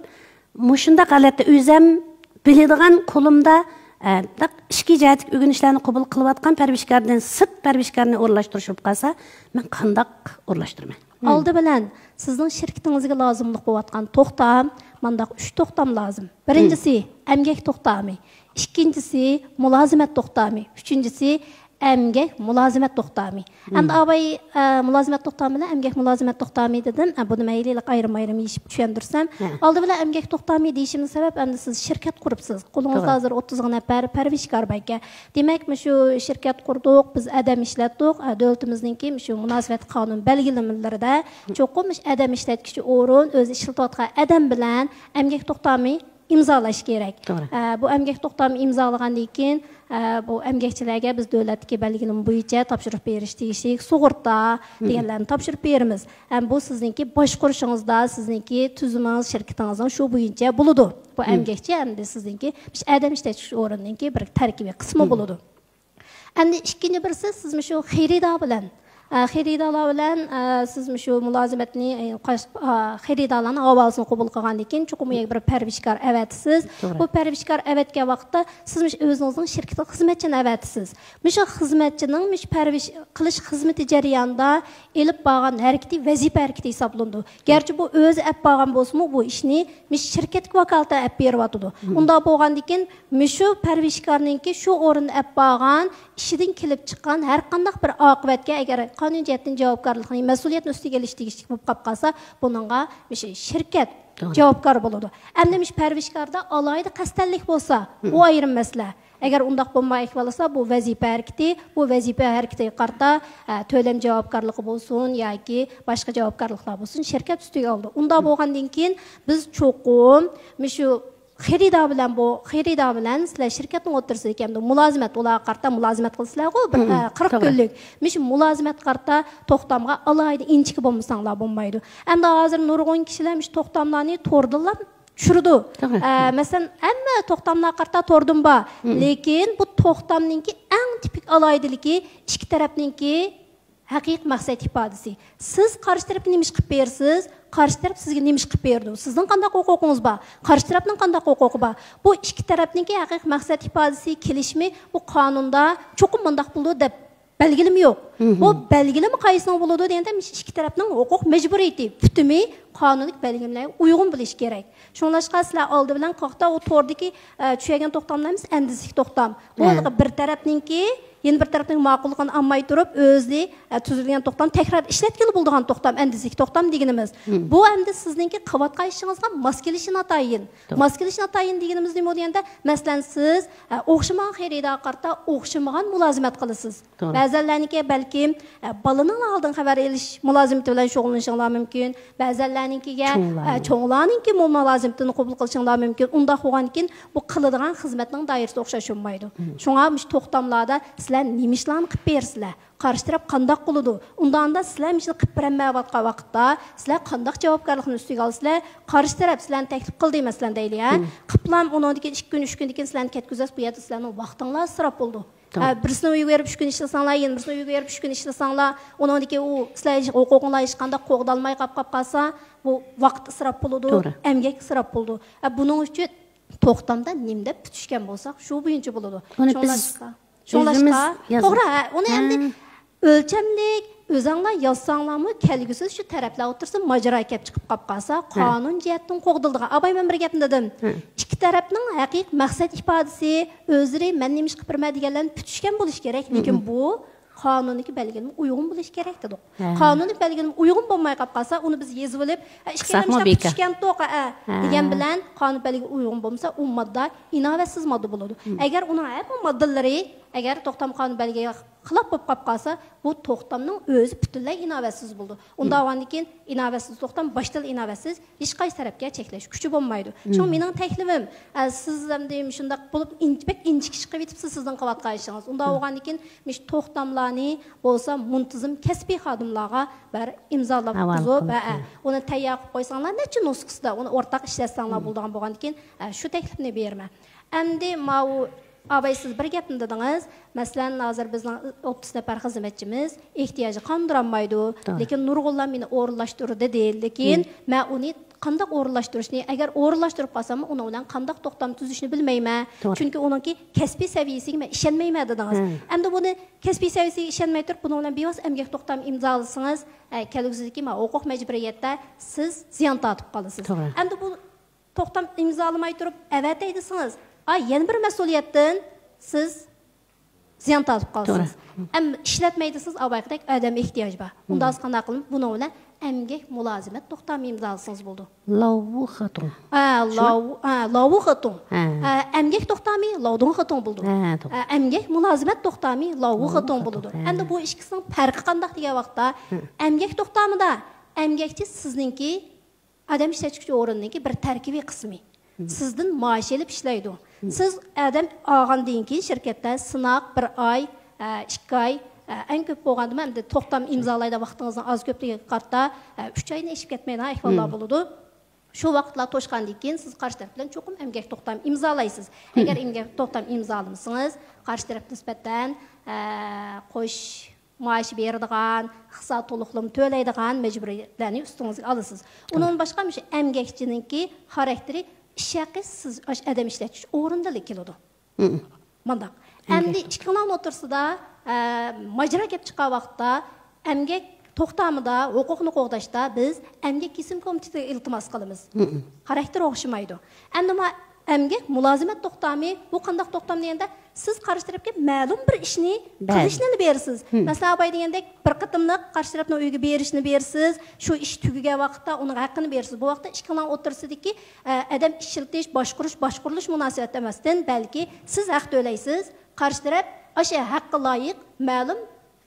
مۇشۇنداق ھالەتتە ئۆزەم بىلىدىغان قولۇمدا، ئە، بۇنداق ئىچكى جەھەتتىكى ئۆگىنىشلەرنى قوبۇل قىلىۋاتقان پەرۋىشكاردىن سىرت پەرۋىشكارنى ئورۇنلاشتۇرۇش بولۇپ قالسا، مەن قانداق ئورۇنلاشتۇرىمەن؟ ئالدى بىلەن سىزنىڭ شىركىتىڭىزگە لازىملىق بولۇۋاتقان توختام، مانداق ئۈچ توختام لازىم. بىرىنچىسى، ئەمگەك توختامى. ئىككىنچىسى، مۇلازىمەت توختامى. ئۈچىنچىسى، ئەمگەك مۇلازىمەت توختامى. ئەمدى ئاباي، ئە، مۇلازىمەت توختامى بىلەن ئەمگەك مۇلازىمەت توختامى دېدىم. ئە، بۇنى مەيلى ئايرىم-ئايرىم يېشىپ چۈشەندۈرسەم. ئالدى بىلەن ئەمگەك توختامى دېيىشىمنىڭ سەۋەب، ئەمدى سىز شىركەت قۇرۇپسىز. قولىڭىزدا ھازىر ئوتتۇزغا نەپەر پەرۋىشكار باركەن. دېمەك، مۇشۇ شىركەت قۇردۇق، بىز ئادەم ئىشلەتتۇق. ئە، دۆلىتىمىزنىڭكى مۇشۇ مۇناسىۋەتلىك قانۇن بەلگىلىمىلىرىدە چوقۇم مۇشۇ ئادەم ئىشلەتكۈچى ئورۇن ئۆزى ئىشلىتىۋاتقان ئادەم بىلەن ئەمگەك توختامى ئىمزالاش كېرەك. توغرا. ئە، بۇ ئەمگەك توختامى ئىمزالىغاندىن كېيىن، ئە، بۇ ئەمگەكچىلەرگە بىز دۆلەتتىكى بەلگىلىمە بويىچە تاپشۇرۇپ بېرىش تېگىشلىك سۇغۇرتا دېگەنلەرنى تاپشۇرۇپ بېرىمىز. ھەم بۇ سىزنىڭكى باشقۇرۇشىڭىزدا، سىزنىڭكى تۈزۈمىڭىز، شىركىتىڭىزنىڭ شۇ بويىچە بولىدۇ. بۇ ئەمگەكچى ئەمدى سىزنىڭكى مۇشۇ ئادەم ئىشلەتكۈچى ئورنىنىڭكى بىر تەركىبىي قىسمى بولىدۇ. ئەمدى ئىككىنچى بىرسى، سىز مۇشۇ خېرىدار بىلەن، ئە، خېرىدارلار بىلەن، ئە، سىز مۇشۇ مۇلازىمەتنى، ئە، قاش-، ئا، خېرىدارلارنىڭ ھاۋالىسىنى قوبۇل قىلغاندىن كېيىن، چوقۇم ئۇ يەرگە بىر پەرۋىشكار ئەۋەتىسىز. توغرا. بۇ پەرۋىشكار ئەۋەتكەن ۋاقىتتا سىز مۇشۇ ئۆزىڭىزنىڭ شىركىتىگە خىزمەتچىنى ئەۋەتىسىز. مۇشۇ خىزمەتچىنىڭ مۇشۇ پەرۋىش قىلىش خىزمىتى جەريانىدا ئېلىپ بارغان ھەرىكىتى ۋەزىپە ھەرىكىتى ھېسابلىنىدۇ. گەرچە بۇ ئۆزى ئەپ بارغان بولسىمۇ، بۇ ئىشنى مۇشۇ شىركەتكە ۋاكالىتەن ئەپ بېرىۋاتىدۇ. ئۇنداق بولغاندىن كېيىن، مۇشۇ پەرۋىشكارنىڭكى شۇ ئورۇندا ئەپ بارغان ئىشىدىن كېلىپ چىققان ھەر قانداق بىر ئاقىۋەتكە، ئەگەر قانۇن جەھەتتىن جاۋابكارلىقنى، مەسئۇلىيەتنى ئۈستىگە ئېلىش تېگىشلىك بولۇپ قاپ قالسا، بۇنىڭغا مۇشۇ شىركەت جاۋابكار بولىدۇ. ئەمدى مۇشۇ پەرۋىشكاردا ئالاھىدە قەستەنلىك بولسا، ئۇ ئايرىم مەسىلە. ئەگەر ئۇنداق بولماي ئەھۋال بولسا، بۇ ۋەزىپە ھەرىكىتى، بۇ ۋەزىپە ھەرىكىتىگە قارىتا، ئە، تۆلەم جاۋابكارلىقى بولسۇن ياكى باشقا جاۋابكارلىقلار بولسۇن، شىركەت ئۈستىگە ئالىدۇ. ئۇنداق بولغاندىن كېيىن بىز چوقۇم مۇشۇ خېرىدار بىلەن، بۇ خېرىدار بىلەن سىلەر شىركەتنىڭ ئوتتۇرىسىدىكى ئەمدى مۇلازىمەت، ئۇلارغا قارىتا مۇلازىمەت قىلىسىلەرغۇ، بىر، ئە، قىرىق كۈنلۈك. مۇشۇ مۇلازىمەتكە قارىتا توختامغا ئالاھىدە ئىنچىكە بولمىساڭلار بولمايدۇ. ئەمدى ھازىر نۇرغۇن كىشىلەر مۇشۇ توختاملارنى توردىنلا چۈشۈرىدۇ. توغرا. ئە، مەسىلەن، ھەممە توختاملار قارىتا توردىن بار. لېكىن بۇ توختامنىڭكى ئەڭ تىپىك ئالاھىدىلىكى ئىككى تەرەپنىڭكى ھەقىقىي مەقسەت ئىپادىسى. سىز قارشى تەرەپكە نېمە ئىش قىلىپ بېرىسىز، قارشى تەرەپ سىزگە نېمە ئىش قىلىپ بېرىدۇ؟ سىزنىڭ قانداق ھوقۇقىڭىز بار؟ قارشى تەرەپنىڭ قانداق ھوقۇقى بار؟ بۇ ئىككى تەرەپنىڭكى ھەقىقىي مەقسەت ئىپادىسى، كېلىشىمى بۇ قانۇندا چوقۇم مۇنداق بولىدۇ دەپ بەلگىلىمە يوق. بۇ بەلگىلىمە قايسىنىڭ بولىدۇ دېگەندە، مۇشۇ ئىككى تەرەپنىڭ ھوقۇق مەجبۇرىيىتى، پۈتۈمى قانۇنلۇق بەلگىلىمىلەرگە ئۇيغۇن بولۇشى كېرەك. شۇڭلاشقا سىلەر ئالدى بىلەن قاقتا ئۇ توردىكى، ئە، چۈشۈرگەن توختاملىرىمىز ئەندىزىلىك توختام. بۇ بىر تەرەپنىڭكى يەنە بىر تەرەپنىڭ ماقۇللۇقىنى ئالماي تۇرۇپ، ئۆزى، ئە، تۈزۈلگەن توختام، تەكرار ئىشلەتكىلى بولىدىغان توختام، ئەندىزىدىكى توختام دېگىنىمىز. بۇ ئەمدى سىزنىڭكى قىلىۋاتقان ئىشىڭىزغا ماس كېلىشى ناتايىن. ماس كېلىشى ناتايىن دېگىنىمىز نېمە دېگەندە، مەسىلەن، سىز، ئە، ئوخشىمىغان خېرىدارغا قارىتا ئوخشىمىغان مۇلازىمەت قىلىسىز. بەزەنلەرنىڭكى بەلكىم، ئە، بالىنىڭ ھالىدىن خەۋەر ئېلىش مۇلازىمىتى بىلەن شۇغۇللىنىشىڭلار مۇمكىن. بەزەنلەرنىڭكىگە، ئە، چوڭلارنىڭكى مۇ-، مۇلازىمىتىنى قوبۇل قىلىشىڭلار مۇمكىن. ئۇنداق بولغاندىكىن بۇ قىلىدىغان خىزمەتنىڭ دائىرىسى ئوخشاش بولمايدۇ. شۇڭا مۇشۇ توختاملاردا سىلەر نېمە ئىشلارنى قىلىپ بېرىسىلەر؟ قارشى تەرەپ قانداق قىلىدۇ؟ ئۇنداقتا سىلەر مۇشۇنى قىلىپ بېرەلمەيۋاتقان ۋاقىتتا، سىلەر قانداق جاۋابكارلىقنى ئۈستىگە ئالىسىلەر؟ قارشى تەرەپ سىلەرنى تەكلىپ قىلدى، مەسىلەن، دەيلى، ھە؟ قىپلام ئۇنىڭدىن كېيىن ئىككى كۈن، ئۈچ كۈندىن كېيىن سىلەرنى كەتكۈزەس، بۇ يەردە سىلەرنىڭ ۋاقتىڭلار ئىسراپ بولىدۇ. ھە، بىرسىنىڭ ئۆيىگە بېرىپ ئۈچ كۈن ئىشلىسەڭلار، يەنە بىرسىنىڭ ئۆيىگە بېرىپ ئۈچ كۈن ئىشلىسەڭلار، ئۇنىڭدىن كېيىن ئۇ سىلەر ھوقۇقۇڭلار ھېچقانداق قوغدالماي قاپ، قاپ قالسا، بۇ ۋاقىت ئىسراپ بولىدۇ، توغرا. ئەمگەك ئىسراپ بولىدۇ. ھە، بۇنىڭ ئۈچۈن توختامدا نېمە دەپ پۈتۈشكەن بولساق، شۇ بويىچە بولىدۇ. ئۇنى بىز شۇڭلاشقا، شۇڭلاشقا، يېزىمىز، يېزىم-، توغرا، ھە، ئۇنى ھە. ئەمدى ئۆلچەملىك ئۆزەڭلار يازساڭلارمۇ، كەلگۈسىدە شۇ تەرەپلەر ئوتتۇرىسىدا ماجىرا كەپ چىقىپ قاپ قالسا، ھە. قانۇن جەھەتتىن قوغدىلىدىغان. ئاباي، مەن بىر گەپنى دېدىم. ھە. ئىككى تەرەپنىڭ ھەقىقىي مەقسەت ئىپادىسى، ئۆزلىرى مەن نېمە ئىش قىلىپ بېرىمەن دېگەنلەرنى پۈتۈشكەن بولۇشى كېرەك. لېكىن بۇ قانۇندىكى بەلگىلىمىگە ئۇيغۇن بولۇشى كېرەك دېدۇق. ھە. قانۇندىكى بەلگىلىمىگە ئۇيغۇن بولماي قاپ قالسا، ئۇنى بىز يېزىۋېلىپ، «ئە، ئىككىلەن مۇشۇنداق پۈتۈشكەنتۇق، ئە» دېگەن بىلەن قانۇن بەلگىگە ئۇيغۇن بولمىسا، ئۇ ماددا ئىناۋەتسىز ماددا بولىدۇ. ئەگەر ئۇنىڭ ھەممە ماددىلىرى، ئەگەر توختام قانۇن بەلگىگە خىلاپ بولۇپ قاپ قالسا، بۇ توختامنىڭ ئۆزى پۈتۈنلەي ئىناۋەتسىز بولىدۇ. ئۇنداق بولغاندىن كېيىن ئىناۋەتسىز توختام باشتىن ئىناۋەتسىز، ھېچقايسى تەرەپكە چەكلەش كۈچى بولمايدۇ. شۇڭا مېنىڭ تەكلىپىم، ئە، سىز ئەمدى مۇشۇنداق بولۇپ ئىنچ-، بەك ئىنچىكە ئىش قىلىۋېتىپسىز سىزنىڭ قىلىۋاتقان ئىشىڭىز. ئۇنداق بولغاندىن كېيىن مۇشۇ توختاملارنى بولسا مۇنتىزىم كەسپىي خادىملارغا بىر ئىمزالاپ ھاۋالە تۇرغۇزۇپ، قىلىپ، ھە، ھە. ئۇنى تەييار قىلىپ قويساڭلار، نەچچە نۇسخىسىدا ئۇنى ئورتاق ئىشلەتسەڭلار بولىدىغان بولغاندىن كېيىن، ئە، شۇ تەكلىپنى بېرىمەن. ئەمدى ماۋۇ ئاباي، سىز بىر گەپنى دېدىڭىز. مەسىلەن، ھازىر بىزنىڭ ئوتتۇز نەپەر خىزمەتچىمىز ئېھتىياجى قاندۇرالمايدۇ. توغرا. لېكىن نۇرغۇنلار مېنى ئورۇنلاشتۇر دېدى. لېكىن مەن ئۇنى قانداق ئورۇنلاشتۇرۇشنى، ئەگەر ئورۇنلاشتۇرۇپ قالساممۇ، ئۇنىڭ بىلەن قانداق توختام تۈزۈشنى بىلمەيمەن. توغرا. چۈنكى ئۇنىڭكى كەسپىي سەۋىيەسىگە مەن ئىشەنمەيمەن دېدىڭىز. ھە. ئەمدى بۇنى كەسپىي سەۋىيەسىگە ئىشەنمەي تۇرۇپ، بۇنىڭ بىلەن بىۋاسىتە ئەمگەك توختامى ئىمزالىسىڭىز، ئە، كەلگۈسىدىكى مانا ھوقۇق مەجبۇرىيەتتە سىز زىيان تارتىپ قالىسىز. توغرا. ئەمدى بۇ توختام ئىمزالىماي تۇرۇپ ئەۋەتەي دېسىڭىز، ئا، يەنە بىر مەسئۇلىيەتتىن سىز زىيان تارتىپ قالىسىز. توغرا. ئەم، ئىشلەتمەي دېسىڭىز، ئا، بايىقىدەك ئادەم ئېھتىياجى بار. مم. ئۇنداق قانداق قىلىمىز؟ بۇنىڭ بىلەن ئەمگەك مۇلازىمەت توختامى ئىمزالىسىڭىز بولىدۇ. لاۋۇ خېتۇڭ. ھە، شۇ؟ لاۋۇ، ھە، لاۋۇ خېتۇڭ. ھە. ھە، ئەمگەك توختامى لاۋدۇڭ خېتۇڭ بولىدۇ. ھە، توغرا. ھە، ئەمگەك مۇلازىمەت توختامى لاۋۇ لاۋۇ خېتۇڭ خېتۇڭ. بولىدۇ. ھە. ئەمدى بۇ ئىككىسىنىڭ پەرقى قانداق دېگەن ۋاقىتتا، ھە. ئەمگەك توختامىدا ئەمگەكچى سىزنىڭكى ئادەم ئىشلەتكۈچى ئورنىنىڭكى بىر تەركىبىي قىسمى. مم. سىزدىن مائاش ئېلىپ ئىشلەيدۇ. مم. سىز ئادەم ئالغاندىن كېيىن شىركەتتە سىناق، بىر ئاي، ئە، ئىككى ئاي، ئە، ئەڭ كۆپ بولغاندىمۇ ئەمدى توختام ئىمزالايدىغان ۋاقتىڭىزنىڭ ئاز كۆپلۈكىگە قارىتا، ئە، ئۈچ ئايدىن ئېشىپ كەتمەيدىغان ئەھۋاللار مم. بولىدۇ. شۇ ۋاقىتلار توشقاندىن كېيىن سىز قارشى تەرەپ بىلەن چوقۇم ئەمگەك توختام ئىمزالايسىز. مم. ئەگەر ئەمگەك توختام ئىمزالىمىسىڭىز، قارشى تەرەپ نىسبەتەن، ئە، قوش مائاش بېرىدىغان، ئىقتىساد تولۇقلىما تۆلەيدىغان مەجبۇرىيەتلەرنى ئۈستىڭىزگە ئالىسىز. توغرا. ئۇنىڭدىن باشقا مۇشۇ ئەمگەكچىنىڭكى خاراكتېرى ئىش ھەققى سىز ئاش-، ئادەم ئىشلەتكۈچى ئورنىدىلا كېلىدۇ. مم. مانداق. ئەمگەك. ئەمدى ئىككىڭلارنىڭ ئوتتۇرىسىدا، ئە، ماجىرا كەپ چىققان ۋاقىتتا ئەمگەك توختامىدا، ھوقۇقنى قوغداشتا بىز ئەمگەك كېسىم كومىتېتىغا ئىلتىماس قىلىمىز. مم. خاراكتېرى ئوخشىمايدۇ. ئەمدى ما-، ئەمگەك مۇلازىمەت توختامى، بۇ قانداق توختام دېگەندە، سىز قارشى تەرەپكە مەلۇم بىر ئىشنى بەلى. قىلىشنىلا بېرىسىز. مم. مەسىلەن، ئاباي دېگەندەك، بىر قېتىملىق قارشى تەرەپنىڭ ئۆيىگە بېرىشنى بېرىسىز، شۇ ئىش تۈگىگەن ۋاقىتتا ئۇنىڭ ھەققىنى بېرىسىز. بۇ ۋاقىتتا ئىككىڭلارنىڭ ئوتتۇرىسىدىكى، ئە، ئادەم ئىشلىتىش، باشقۇرۇش، باشقۇرۇلۇش مۇناسىۋەت ئەمەستىن، بەلكى سىز ھەق تۆلەيسىز، قارشى تەرەپ ئاشۇ ھەققە لايىق مەلۇم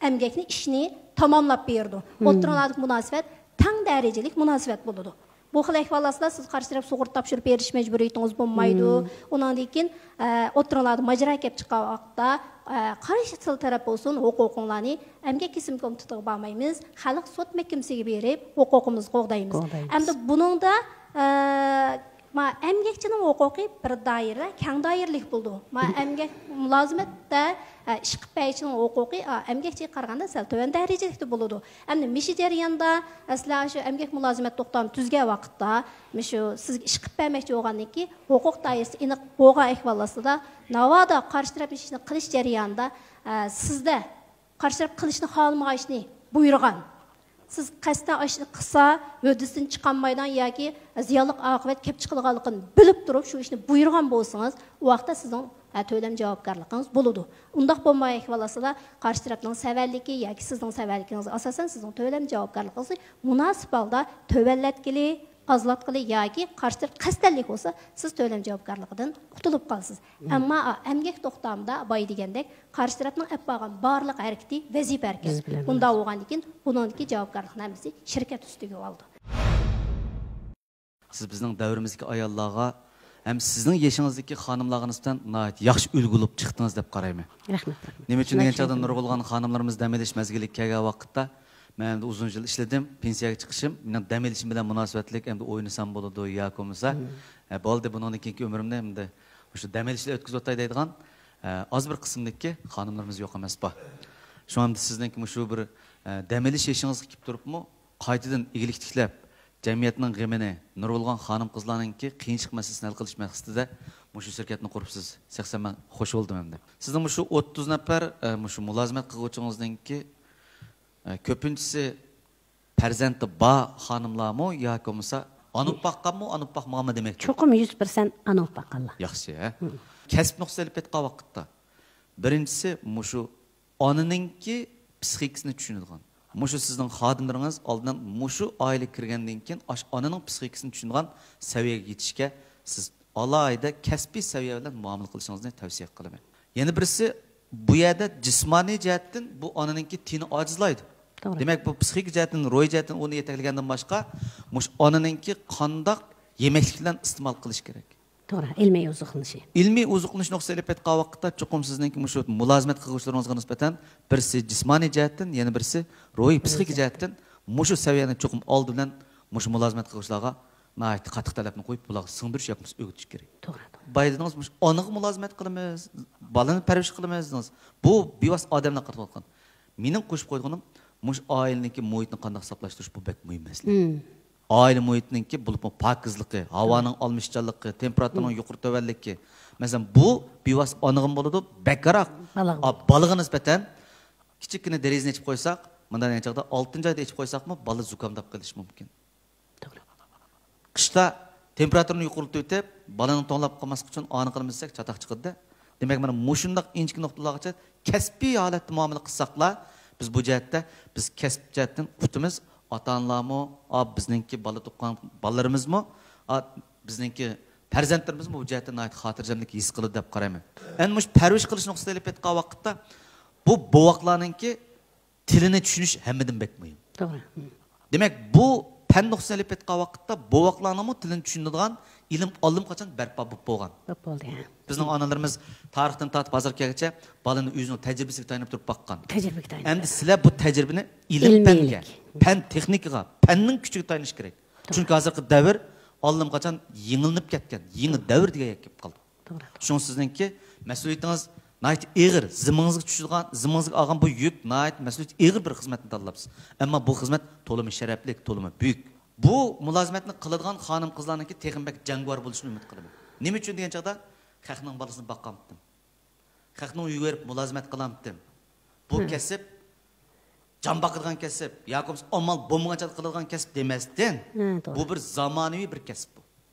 ئەمگەكنى، ئىشنى تاماملاپ بېرىدۇ. مم. ئوتتۇرىڭلاردىكى مۇناسىۋەت تەڭ دەرىجىلىك مۇناسىۋەت بولىدۇ. بۇ خىل ئەھۋاللاردا سىز قارشى تەرەپ سۇغۇرتا تاپشۇرۇپ بېرىش مەجبۇرىيىتىڭىز بولمايدۇ. مم. ئۇنىڭدىن كېيىن، ئە، ئوتتۇرىڭلاردا ماجىرا كەپ چىققان ۋاقىتتا، ئە، قارشى تەرەپ بولسۇن، ھوقۇقۇڭلارنى ئەمگەك كېسىم كومىتېتىغا بارمايمىز، خەلق سوت مەھكىمىسىگە بېرىپ، ھوقۇقىمىزنى قوغدايمىز. قوغدايمىز. ئەمدى بۇنىڭدا، ئە، ما، ئەمگەكچىنىڭ ھوقۇقى بىر دائىرە، كەڭ دائىرىلىك بولىدۇ. ما، ئەمگەك مۇلازىمەتتە، ئە، ئىش قىلىپ بەرگۈچىنىڭ ھوقۇقى، ئا، ئەمگەكچىگە قارىغاندا سەل تۆۋەن دەرىجىلىكتە بولىدۇ. ئەمدى مۇشۇ جەرياندا، مەسىلەن، شۇ ئەمگەك مۇلازىمەت توختامى تۈزگەن ۋاقىتتا، مۇشۇ سىزگە ئىش قىلىپ بەرمەكچى بولغاندىن كېيىن، ھوقۇق دائىرىسى ئېنىق بولغان ئەھۋال ئاستىدا، ناۋادا قارشى تەرەپ ئىشنى قىلىش جەريانىدا، ئە، سىزدە قارشى تەرەپ قىلىشنى خالىمىغان ئىشنى بۇيرۇغان، سىز قەستەن ئاشۇنى قىلسا، ھۆددىسىدىن چىقالمايدىغان ياكى زىيانلىق ئاقىۋەت كېلىپ چىقىدىغانلىقىنى بىلىپ تۇرۇپ، شۇ ئىشنى بۇيرۇغان بولسىڭىز، ئۇ ۋاقىتتا سىزنىڭ، ھە، تۆلەم جاۋابكارلىقىڭىز بولىدۇ. ئۇنداق بولماي ئەھۋال ئاستىدا، قارشى تەرەپنىڭ سەۋەنلىكى ياكى سىزنىڭ سەۋەنلىكىڭىزگە ئاساسەن، سىزنىڭ تۆلەم جاۋابكارلىقىڭىزنى مۇناسىپ ھالدا تۆۋەنلەتكىلى، ئازلاتقىلى ياكى قارشى تەرەپ قەستەنلىك بولسا، سىز تۆلەم جاۋابكارلىقىدىن قۇتۇلۇپ قالىسىز. ئەمما، ئا، ئەمگەك توختامىدا بايا دېگەندەك، قارشى تەرەپنىڭ ئەپ بارغان بارلىق ھەرىكىتى ۋەزىپە ھەرىكەت. بۇنداق بولغاندىن كېيىن، بۇنىڭدىكى جاۋابكارلىقنىڭ ھەممىسى شىركەت ئۈستىگە ئالىدۇ. سىز بىزنىڭ دەۋرىمىزدىكى ئاياللارغا ھەم سىزنىڭ يېشىڭىزدىكى خانىملارغا نىسبەتەن ناھايىتى ياخشى ئۈلگە بولۇپ چىقتىڭىز دەپ قارايمەن. رەھمەت، رەھمەت. نېمە ئۈچۈن دېگەن چاغدا نۇرغۇنلىغان خانىملىرىمىز دەم ئېلىش مەزگىلىگە كەلگەن ۋاقىتتا، مەن ئەمدى ئۇزۇن يىل ئىشلىدىم، پېنسىيەگە چىقىشىم، مېنىڭ دەم ئېلىشىم بىلەن مۇناسىۋەتلىك ئەمدى ئوينىسام بولىدۇ ياكى بولمىسا، ھە، بولدى، بۇنىڭدىن كېيىنكى ئۆمرۈمنى ئەمدى مۇشۇ دەم ئېلىش بىلەن ئۆتكۈزۈۋاتاي دەيدىغان، ئە، ئاز بىر قىسىمدىكى خانىملىرىمىز يوق ئەمەس بار. شۇڭا ئەمدى سىزنىڭكى مۇشۇ بىر، ئە، دەم ئېلىش يېشىڭىزغا كېلىپ تۇرۇپمۇ، قايتىدىن ئىگىلىك تىكلەپ، جەمئىيەتنىڭ غېمىنى، نۇرغۇنلىغان خانىم-قىزلارنىڭكى قىيىنچىلىق مەسىلىسىنى ھەل قىلىش مەقسىتىدە مۇشۇ شىركەتنى قۇرۇپسىز. شەخسەن مەن خوش بولدۇم ئەمدى. سىزنىڭ مۇشۇ ئوتتۇز نەپەر، ئە، مۇشۇ مۇلازىمەت قىلغۇچىڭىزنىڭكى، ئە، كۆپىنچىسى پەرزەنتى بار خانىملارمۇ ياكى بولمىسا ئانا بوپاق باققانمۇ، ئانا بوپاق باقمىغانمۇ دېمەكچى؟ چوقۇم يۈز پىرسەنت ئانا بوپاق باققانلار. ياخشى، ھە؟ كەسىپ نۇقتىسىدا ئېلىپ ئېيتقان ۋاقىتتا، بىرىنچىسى مۇشۇ ئانىنىڭكى پسىخىكىسىنى چۈشىنىدىغان. مۇشۇ سىزنىڭ خادىملىرىڭىز ئالدىن مۇشۇ ئائىلىگە كىرگەندىن كېيىن ئاشۇ ئانىنىڭ پسىخىكىسىنى چۈشىنىدىغان سەۋىيەگە يېتىشكە سىز ئالاھىدە كەسپىي سەۋىيە بىلەن مۇئامىلە قىلىشىڭىزنى تەۋسىيە قىلىمەن. يەنە بىرسى، بۇ يەردە جىسمانىي جەھەتتىن بۇ ئانىنىڭكى تېنى ئاجىزلايدۇ. توغرا. دېمەك، بۇ پسىخىك جەھەتتىن، روھىي جەھەتتىن ئۇنى يېتەكلىگەندىن باشقا، مۇشۇ ئانىنىڭكى قانداق يېمەكلىك بىلەن ئىستېمال قىلىش كېرەك. توغرا، ئىلمىي ئوزۇقلىنىشى. ئىلمىي ئوزۇقلىنىش نۇقتىسى ئېلىپ ئېيتقان ۋاقىتتا، چوقۇم سىزنىڭكى مۇشۇ مۇلازىمەت قىلغۇچىلىرىڭىزغا نىسبەتەن بىرسى جىسمانىي جەھەتتىن، يەنە بىرسى روھىي، پسىخىك جەھەتتىن مۇشۇ سەۋىيەنى چوقۇم ئالدى بىلەن مۇشۇ مۇلازىمەت قىلغۇچىلارغا ناھايىتى قاتتىق تەلەپنى قويۇپ، بۇلارغا سىڭدۈرۈش ياكى بولمىسا ئۆگىتىش كېرەك. توغرا، توغرا. بايا دېدىڭىز، مۇشۇ ئانىغا مۇلازىمەت قىلىمىز، بالىنى پەرۋىش قىلىمىز دېدىڭىز. بۇ بىۋاسىتە ئادەملەر قىلىۋاتقان. مېنىڭ قوشۇپ قويغىنىم، مۇشۇ ئائىلىنىڭكى مۇھىتىنى قانداق ساپلاشتۇرۇش، بۇ بەك مۇھىم مەسىلە. مم. ئائىلە مۇھىتىنىڭكى، بولۇپمۇ پاكىزلىقى، ھاۋانىڭ ئالمىشىشچانلىقى، تېمپېراتۇرىنىڭ يۇقىرى تۆۋەنلىكى. مەسىلەن، بۇ بىۋاسىتە ئانىغىمۇ بولىدۇ، بەكرەك بالىغا. ئا، بالىغا نىسبەتەن كىچىككىنە دېرىزىنى ئېچىپ قويساق، مۇنداق دېگەن چاغدا ئالتىنچى ئايدا ئېچىپ قويساقمۇ، بالا زۇكامداپ قېلىشى مۇمكىن. توغرا. قىشتا تېمپېراتۇرىنى يۇقىرىلىتىۋېتىپ، بالىنى توڭلاپ قالماسلىق ئۈچۈن ئانىغا نېمە دېسەك، چاتاق چىقىدۇ-دە. دېمەك، مانا مۇشۇنداق ئىنچىكە نۇقتىلارغىچە كەسپىي ھالەتتە مۇئامىلە قىلساقلا، بىز بۇ جەھەتتە، بىز كەسىپ جەھەتتىن ئۇتىمىز، ئاتا-ئانىلارمۇ، ئا، بىزنىڭكى بالا تۇغقان بالىلىرىمىزمۇ، ئا، بىزنىڭكى پەرزەنتلىرىمىزمۇ بۇ جەھەتتە ناھايىتى خاتىرجەملىك ھېس قىلىدۇ دەپ قارايمەن. ئەنە مۇشۇ پەرۋىش قىلىش نۇقتىسىدا ئېلىپ ئېيتقان ۋاقىتتا، بۇ بوۋاقلارنىڭكى تىلىنى چۈشىنىش ھەممىدىن بەك مۇھىم. توغرا. دېمەك، بۇ پەن نۇقتىسىدىن ئېلىپ ئېيتقان ۋاقىتتا، بوۋاقلارنىڭمۇ تىلىنى چۈشىنىدىغان ئىلىم ئاللىمۇقاچان بەرپا بولۇپ بولغان. بولۇپ بولدى، ھە. بىزنىڭ ئانىلىرىمىز تارىختىن تارتىپ ھازىرغا كەلگۈچە بالىنى ئۆزىنىڭ تەجرىبىسىگە تايىنىپ تۇرۇپ باققان. تەجرىبىگە تايىنىپ. ئەمدى سىلەر بۇ تەجرىبىنى ئىلىم پەنگە، ئىلمىيلىك. پەن تېخنىكىغا، پەننىڭ كۈچىگە تايىنىش كېرەك. توغرا. چۈنكى ھازىرقى دەۋر ئاللىمۇقاچان يېڭىلىنىپ كەتكەن، يېڭى دەۋر دېگەن يەرگە كېلىپ قالدى. توغرا. شۇڭا سىزنىڭكى مەسئۇلىيىتىڭىز ناھايىتى ئېغىر، زىممىڭىزغا چۈشىدىغان، زىممىڭىزغا ئالغان بۇ يۈك ناھايىتى مەسئۇلىيىتى ئېغىر بىر خىزمەتنى تاللاپسىز. ئەمما بۇ خىزمەت تولىمۇ شەرەپلىك، تولىمۇ بۈيۈك. بۇ مۇلازىمەتنى قىلىدىغان خانىم-قىزلارنىڭكى تېخىمۇ بەك جەڭگىۋار بولۇشىنى ئۈمىد قىلىمەن. نېمە ئۈچۈن دېگەن چاغدا، خەقنىڭ بالىسىنى باقالمىدىم. خەقنىڭ ئۆيىگە بېرىپ مۇلازىمەت قىلالمىدىم. بۇ كەسىپ جان باقىدىغان كەسىپ ياكى بولمىسا ئامال بولمىغان چاغدا قىلىدىغان كەسىپ دېمەستىن، بۇ بىر زامانىۋى بىر كەسىپ بۇ.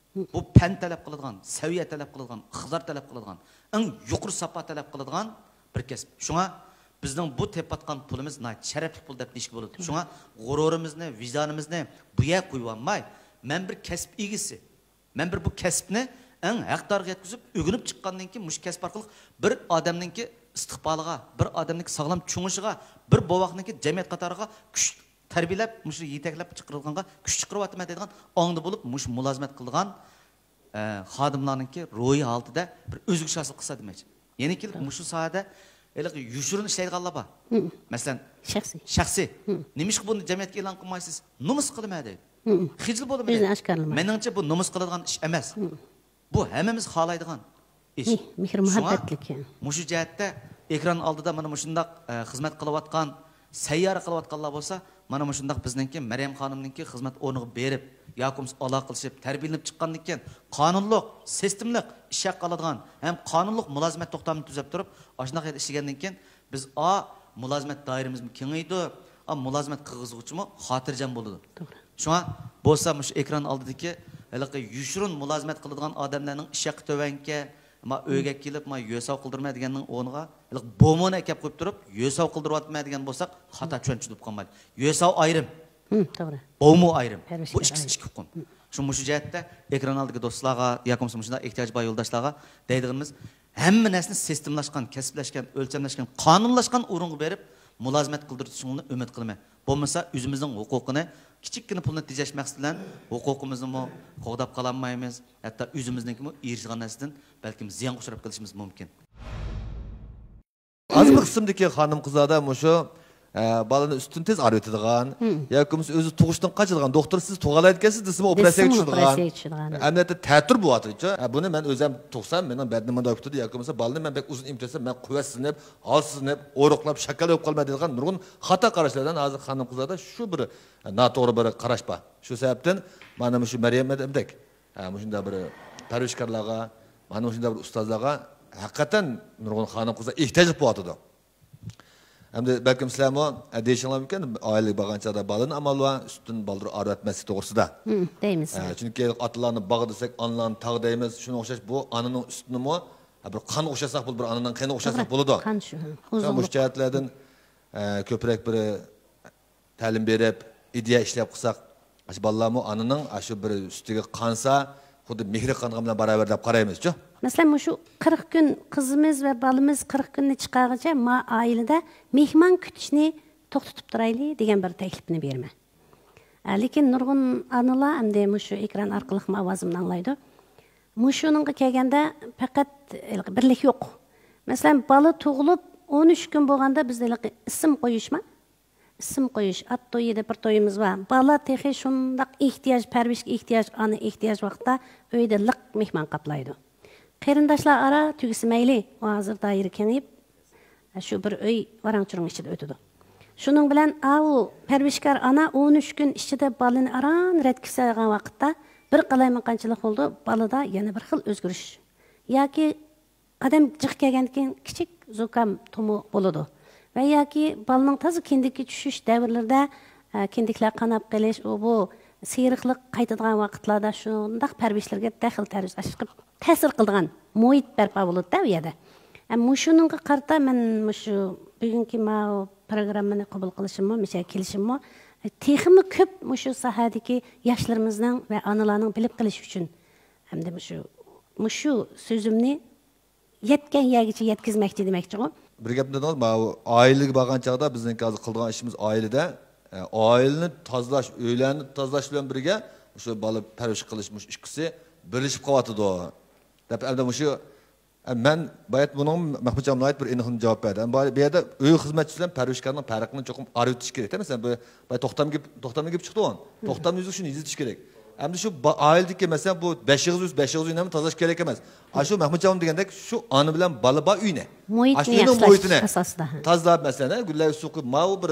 بۇ پەن تەلەپ قىلىدىغان، سەۋىيە تەلەپ قىلىدىغان، ئىقتىدار تەلەپ قىلىدىغان، ئەڭ يۇقىرى ساپا تەلەپ قىلىدىغان بىر كەسىپ. شۇڭا بىزنىڭ بۇ تېپىۋاتقان پۇلىمىز ناھايىتى شەرەپلىك پۇل دەپ دېيىشكە بولىدۇ. شۇڭا غۇرۇرىمىزنى، ۋىجدانىمىزنى بۇ يەرگە قويۇۋالماي، مەن بىر كەسىپ ئىگىسى. مەن بىر بۇ كەسىپنى ئەڭ ھەقدارىغا يەتكۈزۈپ، ئۆگىنىپ چىققاندىن كېيىن، مۇشۇ كەسىپ ئارقىلىق بىر ئادەمنىڭكى ئىستىقبالىغا، بىر ئادەمنىڭكى ساغلام چوڭىيىشىغا، بىر بوۋاقنىڭكى جەمئىيەت قاتارىغا كۈچ تەربىيەلەپ، مۇشۇ يېتەكلەپ چىقىرىدىغانغا كۈچ چىقىرىۋاتىمەن دەيدىغان ئاڭدا بولۇپ، مۇشۇ مۇلازىمەت قىلىدىغان، ئە، خادىملارنىڭكى روھىي ھالىتىدە بىر ئۆزگىرىش ھاسىل قىلسا دېمەكچى. يەنە كېلىپ مۇشۇ ساھەدە ھېلىقى يوشۇرۇن ئىشلەيدىغانلار بار. مم. مەسىلەن، شەخسىي. شەخسىي. مم. نېمىشقا بۇنى جەمئىيەتكە ئېلان قىلمايسىز؟ نۆمىز قىلىمەن دەيدۇ. مم. خىجىل بولىمەن دەيدۇ. ئۆزىنى ئاشكارىلىمايدۇ. مېنىڭچە بۇ نۆمىز قىلىدىغان ئىش ئەمەس. مم. بۇ ھەممىمىز خالايدىغان ئىش. مې-، مېھىر مۇھەببەتلىك. شۇڭا مۇشۇ جەھەتتە ئېكران ئالدىدا مانا مۇشۇنداق، ئە، خىزمەت قىلىۋاتقان، سەييارە قىلىۋاتقانلار بولسا، مانا مۇشۇنداق بىزنىڭكى مەريەم خانىمنىڭكى خىزمەت ئورنىغا بېرىپ، ياكى بولمىسا ئالاقىلىشىپ، تەربىيەلىنىپ چىققاندىن كېيىن، قانۇنلۇق، سىستېمىلىق ئىش ھەققى ئالىدىغان ھەم قانۇنلۇق مۇلازىمەت توختامىنى تۈزەپ تۇرۇپ، ئاشۇنداق يەردە ئىشلىگەندىن كېيىن، بىز ئا، مۇلازىمەت دائىرىمىزمۇ كېڭىيىدۇ، ئا، مۇلازىمەت قىلغۇزغۇچىمۇ خاتىرجەم بولىدۇ. توغرا. شۇڭا بولسا مۇشۇ ئېكران ئالدىدىكى ھېلىقى يوشۇرۇن مۇلازىمەت قىلىدىغان ئادەملەرنىڭ ئىش ھەققى تۆۋەنكەن، ما ئۆيگە كېلىپ، ما يۆساۋ قىلدۇرمە دېگەننىڭ ئورنىغا ھېلىقى بومۇنى ئەكەپ قويۇپ تۇرۇپ، يۆساۋ قىلدۇرۇۋاتىمەن دېگەن بولساق، خاتا چۈشەنچە بولۇپ قالمايدۇ. يۆساۋ ئايرىم، بومۇ ئايرىم. بۇ ئىككىسى ئىككى ئۇقۇم. شۇ مۇشۇ جەھەتتە ئېكران ئالدىدىكى دوستلارغا ياكى بولمىسا مۇشۇنداق ئېھتىياجى بار يولداشلارغا دەيدىغىنىمىز، ھەممە نەرسىنى سىستېمىلاشقان، كەسىپلەشكەن، ئۆلچەملەشكەن، قانۇنلاشقان ئورۇنغا بېرىپ، مۇلازىمەت قىلدۇرتۇشۇڭلارنى ئۈمىد قىلىمەن. بولمىسا، ئۆزىمىزنىڭ ھوقۇقىنى، كىچىككىنە پۇلنى تېجەش مەقسىتى بىلەن ھوقۇقىمىزنىمۇ قوغداپ قالالمايمىز. ھەتتا ئۆزىمىزنىڭكىمۇ ئېرىشىدىغان نەرسىدىن بەلكىم زىيانغا ئۇچراپ قېلىشىمىز مۇمكىن. ئاز بىر قىسىمدىكى خانىم قىزلاردا مۇشۇ، ئە، بالىنى ئۈستىدىن تېز ئايرىۋېتىدىغان ياكى بولمىسا ئۆزى تۇغۇشتىن قاچىدىغان، دوختۇر سىز تۇغالايدىكەنسىز دېسىمۇ، ئوپېراتسىيەگە چۈشىدىغان. ئوپېراتسىيەگە چۈشىدىغان. ئەمەلىيەتتە تەتۈر بولۇۋاتىدۇ. ئە، بۇنى مەن ئۆزۈم تۇغسام، مېنىڭ بەدىنىم مۇنداق بولۇپ كېتىدۇ ياكى بولمىسا بالىنى مەن بەك ئۇزۇن ئېمىتىۋەتسەم، مەن قۇۋۋەتسىزلىنىپ، ھالسىزلىنىپ، ئورۇقلاپ، شاكال بولۇپ قالىمەن دەيدىغان نۇرغۇن خاتا قاراشلار بىلەن ھازىر خانىم قىزلاردا شۇ بىر ناتوغرا بىر قاراش بار. شۇ سەۋەبتىن مانا مۇشۇ مەريەم مەدەمدەك، ھە، مۇشۇنداق بىر پەرۋىشكارلارغا، مانا مۇشۇنداق بىر ئۇستازلارغا ھەقىقەتەن نۇرغۇن خانىم قىزلار ئېھتىياجلىق بولۇۋاتىدۇ. ئەمدى بەلكىم سىلەرمۇ، ئە، دېيىشىڭلار مۇمكىن، ئائىلىگە بارغان چاغدا بالىنى ئامال بار، ئۈستىدىن بالدۇر ئايرىۋەتمەسلىك توغرىسىدا. دەيمىز. ئە، چۈنكى ئاتىلارنى باغ دېسەك، ئانىلارنى تاغ دەيمىز. شۇنىڭغا ئوخشاش بۇ ئانىنىڭ ئۈستىنىمۇ، ھە، بىر قان ئوخشاتساق بولىدۇ، بىر ئانىنىڭ قېنىغا ئوخشاتساق بولىدۇ. قان شۇ، ھە، مۇشۇ جەھەتلەردىن، ئە، كۆپرەك بىر تەلىم بېرىپ، ئىدىيە ئىشلەپ قىلساق، ئاشۇ بالىلارمۇ ئانىنىڭ ئاشۇ بىر سۈتىگە قانسا، خۇددى مېھرى قانغان بىلەن باراۋەر دەپ قارايمىزچۇ؟ مەسىلەن، مۇشۇ قىرىق كۈن قىزىمىز ۋە بالىمىز قىرىق كۈننى چىقارغىچە ما ئائىلىدە مېھمان كۈتۈشنى توختىتىپ تۇرايلى دېگەن بىر تەكلىپنى بېرىمەن. ئە، لېكىن نۇرغۇن ئانىلار ئەمدى مۇشۇ ئېكران ئارقىلىقمۇ ئاۋازىمنى ئاڭلايدۇ. مۇشۇنىڭغا كەلگەندە پەقەت ھېلىقى بىرلىك يوق. مەسىلەن، بالا تۇغۇلۇپ ئون ئۈچ كۈن بولغاندا بىزدە ھېلىقى ئىسىم قويۇشما، ئىسىم قويۇش، ئات تويى دەپ بىر تويىمىز بار. بالا تېخى شۇنداق ئېھتىياج، پەرۋىشكە ئېھتىياج، ئانا ئېھتىياج ۋاقىتتا ئۆيدە لىق مېھمان قاپلايدۇ. قېرىنداشلار ئارا تۈگىسە مەيلى، ئۇ ھازىر دائىرە كېڭىيىپ، شۇ بىر ئۆي ۋاراڭ-چۇرۇڭ ئىچىدە ئۆتىدۇ. شۇنىڭ بىلەن ئاۋۇ پەرۋىشكار ئانا ئون ئۈچ كۈن ئىچىدە بالىنى ئاران رەتكە سالغان ۋاقىتتا بىر قالايمىقانچىلىق بولىدۇ، بالىدا يەنە بىر خىل ئۆزگىرىش. ياكى ئادەم جىق كەلگەندىن كېيىن كىچىك زۇكام، تۇمۇ بولىدۇ. ۋە ياكى بالىنىڭ تازا كىندىككە چۈشۈش دەۋرلىرىدە، ئە، كىندىكلەر قاناپ قېلىش، ئۇ بۇ سېرىقلىق قايتىدىغان ۋاقىتلاردا شۇنداق پەرۋىشلەرگە دەخلى تەرۇز ئاشقا تەسىر قىلىدىغان مۇھىت بەرپا بولىدۇ-دە ئۇ يەردە. ئە، مۇشۇنىڭغا قارىتا مەن مۇشۇ بۈگۈنكى ماۋۇ پروگراممىنى قوبۇل قىلىشىممۇ، مۇشۇ يەرگە كېلىشىممۇ، ئە، تېخىمۇ كۆپ مۇشۇ ساھەدىكى ياشلىرىمىزنىڭ ۋە ئانىلارنىڭ بىلىپ قېلىشى ئۈچۈن ھەمدە مۇشۇ، مۇشۇ سۆزۈمنى يەتكەن يەرگىچە يەتكۈزمەكچى دېمەكچىغۇ. بىر گەپنى دېدىڭىز، ماۋۇ ئائىلىگە بارغان چاغدا بىزنىڭكى ھازىر قىلىدىغان ئىشىمىز ئائىلىدە، ئە، ئائىلىنى تازىلاش، ئۆيلەرنى تازىلاش بىلەن بىرگە مۇشۇ بالا پەرۋىش قىلىش، مۇشۇ ئىككىسى بىرلىشىپ قېلىۋاتىدۇ دەپ، ئەمدى مۇشۇ، ئە، مەن بايا بۇنىڭغا مەھمۇتجان ناھايىتى بىر ئېنىق جاۋاب بەردى. ئەمدى بۇ يەردە ئۆي خىزمەتچىسى بىلەن پەرۋىشكارنىڭ پەرقىنى چوقۇم ئايرىۋېتىش كېرەك. مەسىلەن، بۇ بايا توختام گېپى، توختام گېپى چىقتى. توختام يۈزلۈك شۇنى يېزىۋېتىش كېرەك. ئەمدى شۇ با-، ئائىلىدىكى، مەسىلەن، بۇ بەش ئېغىز ئۆي، بەش ئېغىز ئۆينى ھەممە تازىلاش كېرەك ئەمەس. ئاشۇ مەھمۇتجان دېگەندەك، شۇ ئانا بىلەن بالا بار ئۆينى، مۇھىتنى ئاشۇ ئۆينىڭ ياخشىلاش مۇھىتىنى ئاساسىدا. تازىلاپ، مەسىلەن، گۈللەر سۇ قۇيۇپ، ماۋۇ بىر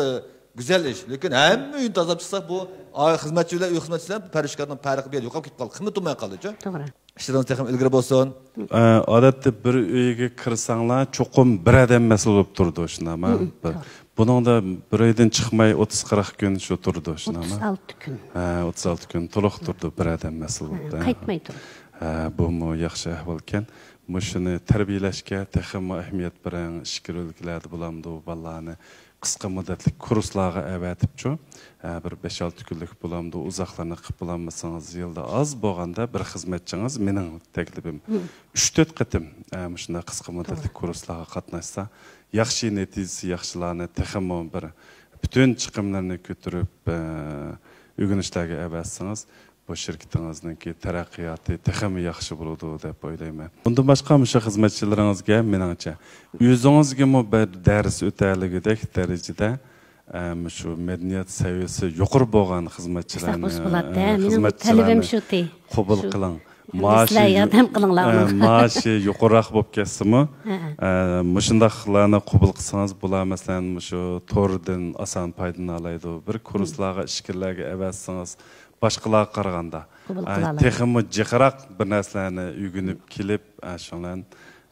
گۈزەل ئىش. لېكىن ھەممە ئۆينى تازىلاپ چىقساق، بۇ ئائىلە خىزمەتچى بىلەن ئۆي خىزمەتچىسى بىلەن پەرۋىشكارنىڭ پەرقى بۇ يەردە يوقاپ كېتىپ قالدى، قىممىتى بولماي قالدىچۇ. توغرا. ئىشلىرىڭىز تېخىمۇ ئىلگىرى بولسۇن. ئە، ئادەتتە بىر ئۆيگە كىرسەڭلار، چوقۇم بىر ئادەم مەسئۇل بولۇپ تۇرىدۇ، شۇنداقمۇ؟ بىر، بۇنىڭدا بىر ئۆيدىن چىقماي ئوتتۇز قىرىق كۈن شۇ تۇرىدۇ، شۇنداقمۇ؟ ئوتتۇز ئالتە كۈن. ھە، ئوتتۇز ئالتە كۈن تولۇق تۇرىدۇ، بىر ئادەم مەسئۇل بولۇپ. ھە، قايتماي تۇرىدۇ. ھە، بۇمۇ ياخشى ئەھۋالكەن. مۇشۇنى تەربىيەلەشكە تېخىمۇ ئەھمىيەت بېرىڭ. ئىچكىرى ئۆلكىلەردە بولامدۇ، بالىلارنى قىسقا مۇددەتلىك كۇرسلارغا ئەۋەتىپچۇ، ھە، بىر بەش-ئالتە كۈنلۈك بولامدۇ، ئۇزاقلىرىنى قىلىپ بولالمىسىڭىز، يىلدا ئاز بولغاندا بىر خىزمەتچىڭىز، مېنىڭ تەكلىپىم، ئۈچ-تۆت قېتىم، ھە، مۇشۇنداق قىسقا مۇددەتلىك كۇرسلارغا قاتناشسا، ياخشى نەتىجىسى ياخشىلارنى تېخىمۇ بىر پۈتۈن چىقىملىرىنى كۆتۈرۈپ، ئە، ئۆگىنىشلەرگە ئەۋەتسىڭىز، بۇ شىركىتىڭىزنىڭكى تەرەققىياتى تېخىمۇ ياخشى بولىدۇ دەپ ئويلايمەن. بۇندىن باشقا مۇشۇ خىزمەتچىلىرىڭىزگە مېنىڭچە ئۆزىڭىزگىمۇ بىر دەرس ئۆتەلىگۈدەك دەرىجىدە، ئە، مۇشۇ مەدەنىيەت سەۋىيەسى يۇقىرى بولغان خىزمەتچىلەرنى، ئە، خىزمەتچىلەرنى قوبۇل قىلىڭ. مائاشى، ئە، مائاشى يۇقىرىراق بولۇپ كەتسىمۇ، ئە، مۇشۇنداقلارنى قوبۇل قىلسىڭىز، بۇلار، مەسىلەن، مۇشۇ توردىن ئاسان پايدىلىنالايدۇ. بىر كۇرسلارغا، ئىچكىرىلەرگە ئەۋەتسىڭىز، باشقىلارغا قارىغاندا، ئە، تېخىمۇ جىقراق بىر نەرسىلەرنى ئۆگىنىپ كېلىپ، ئە، شۇنىڭ بىلەن،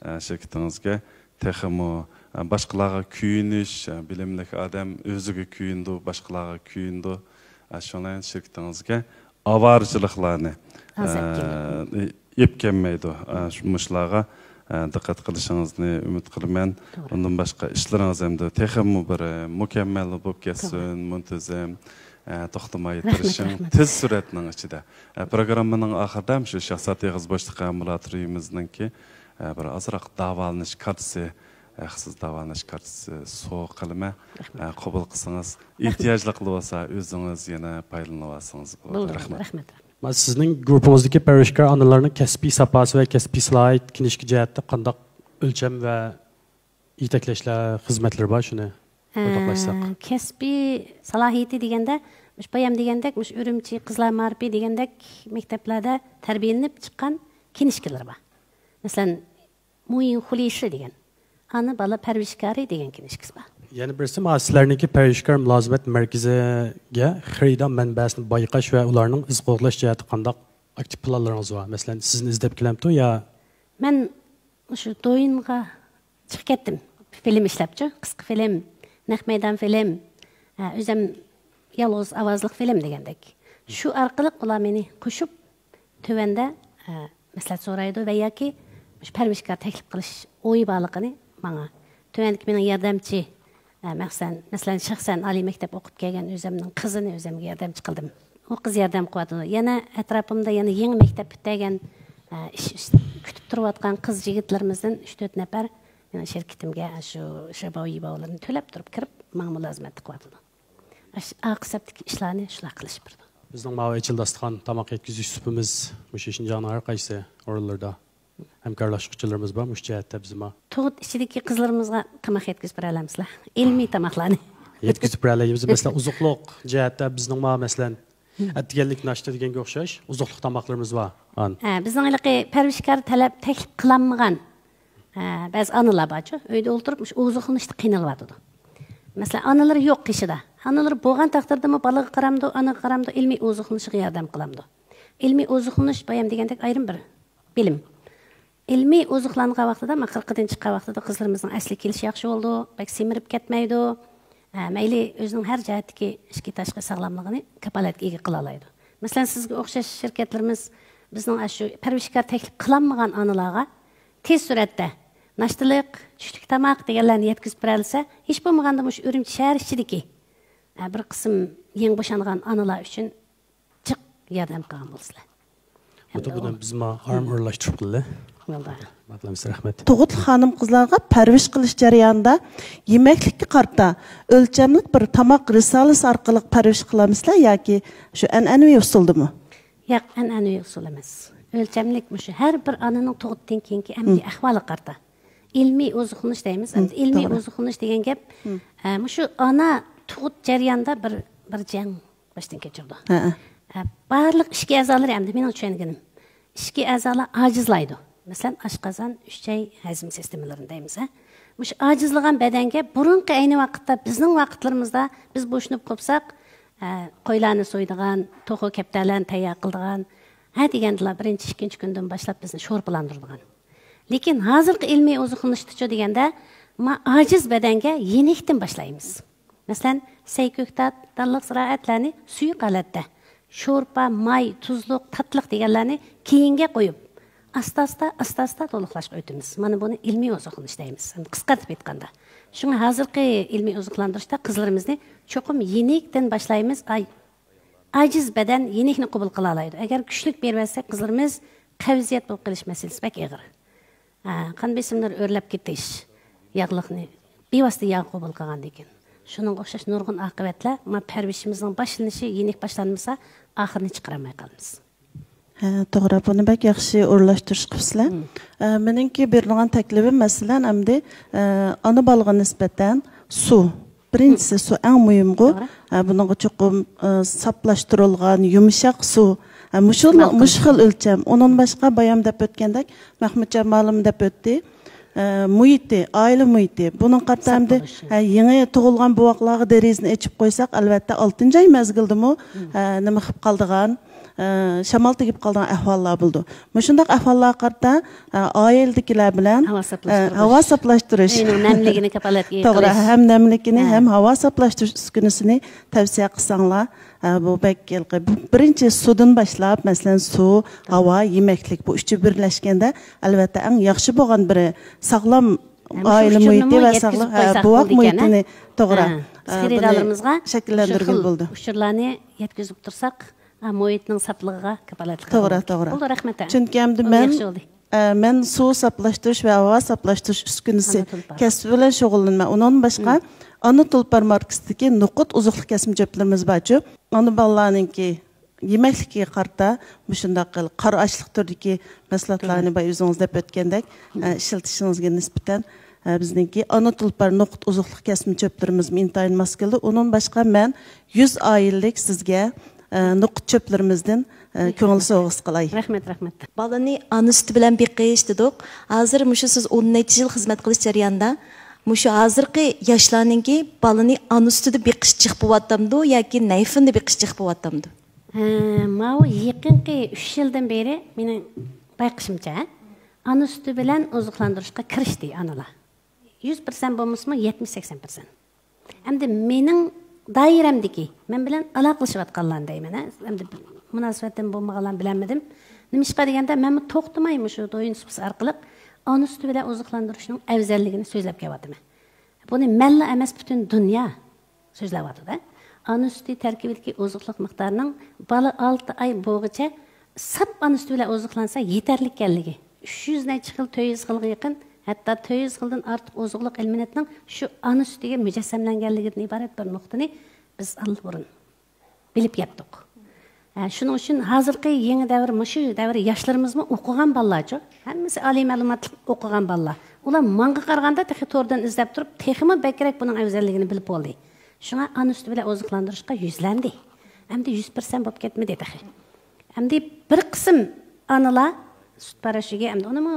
ئە، شىركىتىڭىزگە تېخىمۇ، باشقىلارغا كۆيۈنۈش، بىلىملىك ئادەم ئۆزىگە كۆيۈنىدۇ، باشقىلارغا كۆيۈنىدۇ. شۇنىڭ بىلەن شىركىتىڭىزگە ئاۋارىچىلىقلارنى، ئازاب كېلىدۇ. ئېلىپ كەلمەيدۇ. شۇ مۇشۇلارغا دىققەت قىلىشىڭىزنى ئۈمىد قىلىمەن. توغرا. ئۇندىن باشقا ئىشلىرىڭىز ئەمدى تېخىمۇ بىر مۇكەممەل بولۇپ كەتسۇن، توغرا. مۇنتىزىم، توختىماي رەھمەت، تىرىشىڭ، رەھمەت. تېز سۈرئەتنىڭ ئىچىدە. پروگراممىنىڭ ئاخىرىدا شۇ شاھزات ئېغىز بوشلۇقى ئامبۇلاتورىيىمىزنىڭكى بىر ئازراق داۋالىنىش كارتىسى، ھەقسىز داۋالىنىش كارتىسى سوۋغا قىلىمەن. رەھمەت. قوبۇل قىلسىڭىز، رەھمەت. ئېھتىياجلىقلار بولسا ئۆزىڭىز يەنە پايدىلىنىۋالسىڭىز بولىدۇ. بولىدۇ، رەھمەت. رەھمەت. مانا سىزنىڭ گۇرۇپپىڭىزدىكى پەرۋىشكار ئانىلارنىڭ كەسپىي ساپاسى ۋە كەسپىي سالاھىيىتى كىنىشكا جەھەتتە قانداق ئۆلچەم ۋە يېتەكلەشلەر خىزمەتلىرى بار، شۇنى ئورتاقلاشساق. ئە، كەسپىي سالاھىيىتى دېگەندە، مۇشۇ بايام دېگەندەك، مۇشۇ ئۈرۈمچى قىزلار مائارىپى دېگەندەك مەكتەپلەردە تەربىيەلىنىپ چىققان كىنىشكىلىرى بار. مەسىلەن، مۇيىڭ خۇلىشى دېگەن ئانا بالا پەرۋىشكارى دېگەن كىنىشكىسى بار. يەنە بىرسى، مانا سىلەرنىڭكى پەرۋىشكار مۇلازىمەت مەركىزىگە خېرىدار مەنبەسىنى بايقاش ۋە ئۇلارنىڭ ئىز قوغلاش جەھەتتە قانداق ئاكتىپ پىلانلىرىڭىز بار؟ مەسىلەن، سىزنى ئىزدەپ كېلەمتۇ يا؟ مەن مۇشۇ دوينغا چىقىپ كەتتىم. فىلىم ئىشلەپچۇ، قىسقا فىلىم، نەق مەيدان فىلىم، ھە، ئۆزۈم يالغۇز ئاۋازلىق فىلىم دېگەندەك. شۇ ئارقىلىق ئۇلار مېنى قوشۇپ، تۆۋەندە، ئە، مەسلىھەت سورايدۇ ۋە ياكى مۇشۇ پەرۋىشكار تەكلىپ قىلىش ئويى بارلىقىنى ماڭا. تۆۋەندىكى مېنىڭ ياردەمچى، ئە، مەسىلەن، مەسىلەن، شەخسەن ئالىي مەكتەپ ئوقۇپ كەلگەن ئۆزۈمنىڭ قىزىنى ئۆزۈمگە ياردەمچى قىلدىم. ئۇ قىز ياردەم قىلىۋاتىدۇ. يەنە ئەتراپىمدا يەنە يېڭى مەكتەپ پۈتتۈرگەن، ئە، ئىش، ئىش كۈتۈپ تۇرۇۋاتقان قىز يىگىتلىرىمىزدىن ئۈچ تۆت نەپەر مېنىڭ شىركىتىمگە شۇ شىباۋ يىباۋلىرىنى تۆلەپ تۇرۇپ كىرىپ، ماڭا مۇلازىمەتتە قىلىۋاتىدۇ. ئاشۇ ئارقا سەپتىكى ئىشلارنى شۇلار قىلىشىپ بېرىدۇ. بىزنىڭ ماۋۇ ئېچىل داستىخان تاماق يەتكۈزۈش سۇپىمىز مۇشۇ شىنجاڭنىڭ ھەر قايسى ئورۇنلىرىدا ھەمكارلاشقۇچىلىرىمىز بار، مۇشۇ جەھەتتە بىزمۇ. تۇغۇت ئىچىدىكى قىزلىرىمىزغا تاماق يەتكۈزۈپ بېرەلەمسىلەر؟ ئىلمىي تاماقلارنى. يەتكۈزۈپ بېرەلەيمىز. مەسىلەن، ئوزۇقلۇق جەھەتتە بىزنىڭ ماۋۇ، مەسىلەن، ئەتىگەنلىك ناشتا دېگەنگە ئوخشاش ئوزۇقلۇق تاماقلىرىمىز بار. ئان. ھە، بىزنىڭ ھېلىقى پەرۋىشكار تەلەپ، تەكلىپ قىلالمىغان، ھە، بەزى ئانىلار بارچۇ، ئۆيدە ئولتۇرۇپ مۇشۇ ئوزۇقلىنىشتا قىينىلىۋاتىدۇ. مەسىلەن، ئانىلىرى يوق قېشىدا. ئانىلىرى بولغان تەقدىردىمۇ بالىغا قارامدۇ، ئانىغا قارامدۇ، ئىلمىي ئوزۇقلىنىشىغا ياردەم قىلامدۇ؟ ئىلمىي ئوزۇقلىنىش بايام دېگەندەك ئايرىم بىر بىلىم. ئىلمىي ئوزۇقلانغان ۋاقتىدا، مانا، قىرىقىدىن چىققان ۋاقتىدا قىزلىرىمىزنىڭ ئەسلى كېلىشى ياخشى بولىدۇ، بەك سېمىرىپ كەتمەيدۇ. ھە، مەيلى ئۆزىنىڭ ھەر جەھەتتىكى ئىچكى تاشقى ساغلاملىقىنى كاپالەتكە ئىگە قىلالايدۇ. مەسىلەن، سىزگە ئوخشاش شىركەتلىرىمىز بىزنىڭ ئاشۇ پەرۋىشكار تەكلىپ قىلالمىغان ئانىلارغا تېز سۈرئەتتە ناشتىلىق، چۈشلۈك تاماق دېگەنلەرنى يەتكۈزۈپ بېرەلىسە، ھېچ بولمىغاندا مۇشۇ ئۈرۈمچى شەھەر ئىچىدىكى، ھە، بىر قىسىم يېڭى بوشانغان ئانىلار ئۈچۈن جىق ياردەم قىلغان بولىسىلەر. بۇدا ئەمدى بۇنى ئۇ بىزمۇ ئارام ئورۇنلاشتۇرۇپ قىلىلى. بولدى. ماقۇل ئەمىسە، رەھمەت. تۇغۇتلۇق خانىم-قىزلارغا پەرۋىش قىلىش جەريانىدا يېمەكلىككە قارىتا ئۆلچەملىك بىر تاماق رىسالىسى ئارقىلىق پەرۋىش قىلامسىلەر ياكى شۇ ئەنئەنىۋى ئۇسۇلدىمۇ؟ ياق، ئەنئەنىۋى ئۇسۇل ئەمەس. ئۆلچەملىك مۇشۇ ھەر بىر ئانىنىڭ تۇغۇتتىن كېيىنكى ئەمدى ئەھۋالىغا قارىتا. ئىلمىي ئوزۇقلىنىش دەيمىز. ئەمدى ئىلمىي توغرا. ئوزۇقلىنىش دېگەن گەپ، ئە، مۇشۇ ئانا تۇغۇت جەريانىدا بىر، بىر جەڭ باشتىن كەچۈرىدۇ. ھەئە. ئە، بارلىق ئىچكى ئەزالىرى ئەمدى مېنىڭ چۈشەنگىنىم. ئىچكى ئەزالار ئاجىزلايدۇ. مەسىلەن، ئاشقازان، ئۈچەي، ھەزىم سىستېمىلىرىنى دەيمىز، ھە؟ مۇشۇ ئاجىزلىغان بەدەنگە بۇرۇنقى ئەينى ۋاقىتتا، بىزنىڭ ۋاقىتلىرىمىزدا بىز بوشىنىپ قوپساق، ئە، قويلارنى سويىدىغان، توخۇ كەپتەرلەرنى تەييار قىلىدىغان، ھە دېگەندىلا بىرىنچى، ئىككىنچى كۈندىن باشلاپ بىزنى شورپىلاندۇرىدىغان. لېكىن ھازىرقى ئىلمىي ئوزۇقلىنىشتىچۇ دېگەندە، ما ئاجىز بەدەنگە يېنىكتىن باشلايمىز. مەسىلەن، سەي كۆكتات، دانلىق زىرائەتلەرنى سۇيۇق ھالەتتە، شورپا، ماي، تۇزلۇق، تاتلىق دېگەنلەرنى كېيىنگە قويۇپ، ئاستا-ئاستا، ئاستا-ئاستا تولۇقلاشقا ئۆتىمىز. مانا بۇنى ئىلمىي ئوزۇقلىنىش دەيمىز. قىسقارتىپ ئېيتقاندا. شۇڭا ھازىرقى ئىلمىي ئوزۇقلاندۇرۇشتا قىزلىرىمىزنى چوقۇم يېنىكتىن باشلايمىز. ئاي-، ئاجىز بەدەن يېنىكنى قوبۇل قىلالايدۇ. ئەگەر كۈچلۈك بېرىۋەتسەك، قىزلىرىمىز قەۋزىيەت بولۇپ قېلىش مەسىلىسى بەك ئېغىر. ھە، قان بېسىملىرى ئۆرلەپ كېتىش، ياغلىقنى بىۋاسىتە ياغ قوبۇل قىلغاندىن كېيىن. شۇنىڭغا ئوخشاش نۇرغۇن ئاقىۋەتلەر، ما پەرۋىشىمىزنىڭ باشلىنىشى يېنىك باشلانمىسا، ئاخىرىنى چىقىرالماي قالىمىز. ھە، توغرا، بۇنى بەك ياخشى ئورۇنلاشتۇرۇش قىپسىلەر. مم. ئە، مېنىڭكى بېرىدىغان تەكلىپىم، مەسىلەن، ئەمدى، ئە، ئانا بالىغا نىسبەتەن سۇ، بىرىنچىسى سۇ ئەڭ مۇھىمغۇ. توغرا. ئە، بۇنىڭغا چوقۇم، ئە، ساپلاشتۇرۇلغان، يۇمشاق سۇ. ئە، مۇشۇ، مۇشۇ خىل ئۆلچەم. ئۇنىڭدىن باشقا، بايام دەپ ئۆتكەندەك، مەھمۇتجان مۇئەللىم دەپ ئۆتتى. ئە، مۇھىتى، ئائىلە مۇھىتى. بۇنىڭغا قارىتا ئەمدى، ھە، يېڭى تۇغۇلغان بوۋاقلارغا دېرىزىنى ئېچىپ قويساق، ئەلۋەتتە، ئالتىنچى ئاي مەزگىلدىمۇ، ھە، نېمە قىلىپ قالىدىغان، ئە، شامال تېگىپ قالىدىغان ئەھۋاللار بولىدۇ. مۇشۇنداق ئەھۋاللارغا قارىتا، ئە، ئائىلىدىكىلەر بىلەن، ھاۋا ئە، ساپلاشتۇرۇش. ھاۋا ساپلاشتۇرۇش. ئۆينىڭ نەملىكىنى كاپالەتكە توغرا، قىلىش. ھەم نەملىكىنى، ھە، ھەم ھاۋا ساپلاشتۇرۇش ئۈسكۈنىسىنى تەۋسىيە قىلساڭلار، ئە، بۇ بەك ھېلىقى بىرىنچى سۇدىن باشلاپ، مەسىلەن، سۇ، ھاۋا، يېمەكلىك، بۇ ئۈچى بىرلەشكەندە، ئەلۋەتتە، ئەڭ ياخشى بولغان بىر ساغلام ھەم شۇ ئائىلە ئۇچۇرنىمۇ مۇھىتى ۋە يەتكۈزۈپ ساغلام، ھە، قويساق بوۋاق بولىدىكەن، ھە؟ مۇھىتىنى، توغرا. ھە، بىز ئە، بۇنى خېرىدارلىرىمىزغا شەكىللەندۈرگىلى شۇ خىل بولىدۇ. ئۇچۇرلارنى يەتكۈزۈپ تۇرساق، ئا، مۇھىتنىڭ ساپلىقىغا كاپالەتلىك قىلغىلى بولىدۇ. توغرا، توغرا. بولدى، رەھمەت، ھە. چۈنكى ئەمدى بولدى، مەن، ياخشى بولدى. ئە، مەن سۇ ساپلاشتۇرۇش ۋە ھاۋا ساپلاشتۇرۇش ئۈسكۈنىسى ئانا تۇلپار. كەسپى بىلەن شۇغۇللىنىمەن. ئۇنىڭدىن باشقا، مم. ئانا تۇلپار ماركىسىدىكى نوقۇت ئوزۇقلۇق كەسمە چۆپلىرىمىز بارچۇ، ئانا بالىلارنىڭكى يېمەكلىكىگە قارىتا مۇشۇنداق قىل-، قارا ئاشلىق تۈرىدىكى مەھسۇلاتلارنى توغرا. بايا ئۆزىڭىز دەپ ئۆتكەندەك، مم. ئە، ئىشلىتىشىڭىزگە نىسبەتەن، ئە، بىزنىڭكى ئانا تۇلپار نوقۇت ئوزۇقلۇق كەسمە چۆپلىرىمىزمۇ ئىنتايىن ماس كېلىدۇ. ئۇنىڭدىن باشقا، مەن يۈز ئائىلىلىك سىزگە، ئە، نوقۇت چۆپلىرىمىزدىن، ئە، كۆڭۈل سوۋغىسى قىلاي. رەھمەت، رەھمەت. بالىنى ئانا سۈتى بىلەن بېقىش دېدۇق. ھازىر مۇشۇ سىز ئون نەچچە يىل خىزمەت قىلىش جەريانىدا، مۇشۇ ھازىرقى ياشلارنىڭكى بالىنى ئانا سۈتىدە بېقىش جىق بولۇۋاتامدۇ ياكى نەيفىندا بېقىش جىق بولۇۋاتامدۇ؟ ھە، ماۋۇ يېقىنقى ئۈچ يىلدىن بېرى مېنىڭ بايقىشىمچە، ئانا سۈتى بىلەن ئوزۇقلاندۇرۇشقا كىرىشتى ئانىلار. يۈز پىرسەنت بولمىسىمۇ، يەتمىش، سەكسەن پىرسەنت. ئەمدى مېنىڭ دائىرەمدىكى، مەن بىلەن ئالاقىلىشىۋاتقانلارنى دەيمەن، ھە. ئەمدى مۇناسىۋەتتىن بولمىغانلارنى بىلەلمىدىم. نېمىشقا دېگەندە، مەنمۇ توختىماي مۇشۇ دويۇن سۇپىسى ئارقىلىق ئانا سۈتى بىلەن ئوزۇقلاندۇرۇشنىڭ ئەۋزەللىكىنى سۆزلەپ كېلىۋاتىمەن. بۇنى مەنلا ئەمەس، پۈتۈن دۇنيا سۆزلەۋاتىدۇ-دە. ئانا سۈتى تەركىبىدىكى ئوزۇقلۇق مىقدارىنىڭ بالا ئالتە ئاي بولغۇچە ساپ ئانا سۈتى بىلەن ئوزۇقلانسا يېتەرلىككەنلىكى، ئۈچ يۈز نەچچە خىل، تۆت يۈز خىلغا يېقىن، ھەتتا تۆت يۈز خىلدىن ئارتۇق ئوزۇقلۇق ئېلېمېنتنىڭ شۇ ئانا سۈتىگە مۇجەسسەملەنگەنلىكىدىن ئىبارەت بىر نۇقتىنى بىز ئاللىبۇرۇن بىلىپ يەتتۇق. ھە، شۇنىڭ ئۈچۈن ھازىرقى يېڭى دەۋر، مۇشۇ دەۋر ياشلىرىمىزمۇ ئوقۇغان بالىلارچۇ، ھەممىسى ئالىي مەلۇماتلىق ئوقۇغان بالىلار. ئۇلار ماڭا قارىغاندا تېخى توردىن ئىزدەپ تۇرۇپ، تېخىمۇ بەكرەك بۇنىڭ ئەۋزەللىكىنى بىلىپ بولدى. شۇڭا ئانا سۈتى بىلەن ئوزۇقلاندۇرۇشقا يۈزلەندى. ئەمدى يۈز پىرسەنت بولۇپ كەتمىدى تېخى. ئەمدى بىر قىسىم ئانىلار سۈت پاراشوكى، ئەمدى ئۇنىمۇ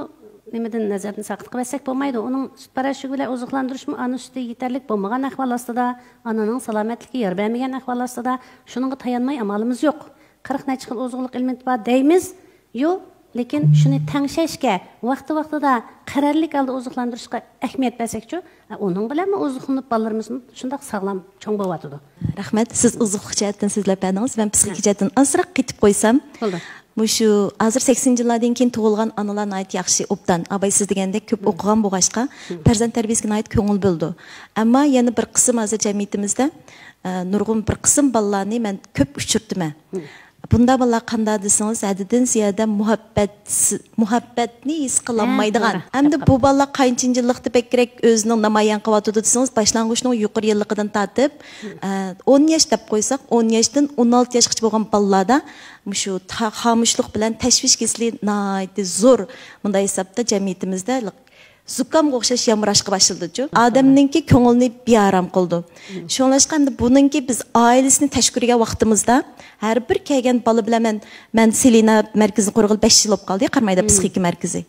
نېمىدىن، نەزەردىن ساقىت قىلىۋەتسەك بولمايدۇ. ئۇنىڭ سۈت پاراشوكى بىلەن ئوزۇقلاندۇرۇشمۇ ئانا سۈتى يېتەرلىك بولمىغان ئەھۋال ئاستىدا، ئانىنىڭ سالامەتلىكى يار بەرمىگەن ئەھۋال ئاستىدا، شۇنىڭغا تايانماي ئامالىمىز يوق. قىرىق نەچچە خىل ئوزۇقلۇق ئېلېمېنتى بار دەيمىز، يو، لېكىن شۇنى تەڭشەشكە، ۋاقتى ۋاقتىدا قەرەللىك ھالدا ئوزۇقلاندۇرۇشقا ئەھمىيەت بەرسەكچۇ، ئۇنىڭ بىلەنمۇ ئوزۇقلىنىپ بالىلىرىمىزمۇ شۇنداق ساغلام چوڭ بولۇۋاتىدۇ. رەھمەت، سىز ئوزۇقلۇق جەھەتتىن سۆزلەپ بەردىڭىز، مەن پسىخىكا جەھەتتىن ئازراق قېتىپ قويسام. بولدى. مۇشۇ ھازىر سەكسىنىنچى يىللاردىن كېيىن تۇغۇلغان ئانىلار ناھايىتى ياخشى، ئوبدان. ئاباي سىز دېگەندەك كۆپ ئوقۇغان بولغاچقا، پەرزەنت تەربىيەسىگە ناھايىتى كۆڭۈل بۆلىدۇ. ئەمما يەنە بىر قىسىم ھازىر جەمئىيىتىمىزدە، ئە، نۇرغۇن بىر قىسىم بالىلارنى مەن كۆپ ئۇچرىتىمەن. بۇنداق بالىلار قانداق دېسىڭىز، ھەددىدىن زىيادە مۇھەببەت، مۇھەببەتنى ھېس قىلالمايدىغان. ھە، توغرا. ھەمدە بۇ بالىلار قانچىنچى يىللىقتا بەكرەك ئۆزىنىڭ نامايان قىلىۋاتىدۇ دېسىڭىز، باشلانغۇچنىڭ يۇقىرى يىللىقىدىن تارتىپ، ئە، ئون ياش دەپ قويساق، ئون ياشتىن ئون ئالتە ياشقىچە بولغان بالىلاردا مۇشۇ تا-، خامۇشلۇق بىلەن تەشۋىش كېسىلى ناھايىتى زور. مۇنداق ھېسابتا جەمئىيىتىمىزدە زۇكامغا ئوخشاش يامراشقا باشلىدىچۇ. ئادەمنىڭكى كۆڭلىنى بىئارام قىلىدۇ. شۇڭلاشقا ئەمدى بۇنىڭكى بىز ئائىلىسىنى تەشكىللىگەن ۋاقتىمىزدا، ھەر بىر كەلگەن بالا بىلەن مەن، مەن سېلىنا مەركىزىنى قۇرغىلى بەش يىل بولۇپ قالدى، قارامايدا پسىخىكا مەركىزى.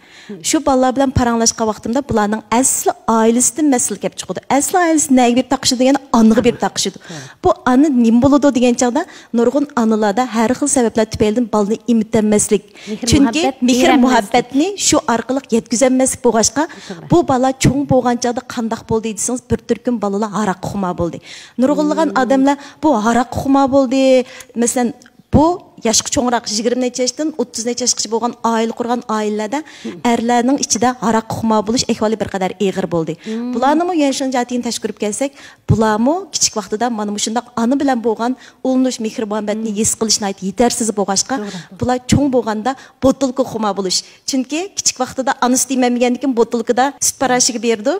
شۇ بالىلار بىلەن پاراڭلاشقان ۋاقتىمدا بۇلارنىڭ ئەسلى ئائىلىسىدىن مەسىلە كەپ چىقىدۇ. ئەسلى ئائىلىسى نەگە بېرىپ تاقىشىدۇ دېگەندە، ئانىغا بېرىپ تاقىشىدۇ. بۇ ئانا نېمە بولىدۇ دېگەن چاغدا، نۇرغۇن ئانىلاردا ھەر خىل سەۋەبلەر تۈپەيلىدىن بالىنى ئېمىتەلمەسلىك. مېھىر، چۈنكى مۇھەببەت مېھىر بېرەلمەسلىك. مۇھەببەتنى شۇ ئارقىلىق يەتكۈزەلمەسلىك بولغاچقا، توغرا. بۇ بالا چوڭ بولغان چاغدا قانداق بولدى دېسىڭىز، بىر تۈركۈم بالىلار ھاراققا خۇمار بولدى. نۇرغۇنلىغان ئادەملەر بۇ ھاراققا خۇمار بولدى. مەسىلەن، بۇ ياشقا چوڭراق، يىگىرمە نەچچە ياشتىن ئوتتۇز نەچچە ياشقىچە بولغان ئائىلە قۇرغان ئائىلىلەردە ئەرلەرنىڭ ئىچىدە ھاراققا خۇمار بولۇش ئەھۋالى بىر قەدەر ئېغىر بولدى. بۇلارنىمۇ يەنە شۇنىڭ جەھەتتىن تەشكۈر قىلىپ كەلسەك، بۇلارمۇ كىچىك ۋاقتىدا مانا مۇشۇنداق ئانا بىلەن بولغان ئۇلىنىش، مېھىر-مۇھەببەتنى ھېس قىلىش ناھايىتى يېتەرسىز بولغاچقا، توغرا، توغرا. بۇلار چوڭ بولغاندا بوتۇلكا خۇمار بولۇش. چۈنكى كىچىك ۋاقتىدا ئانا سۈتى يېمەمىگەندىكىن بوتۇلكىدا سۈت پاراشوكى بېرىدۇ.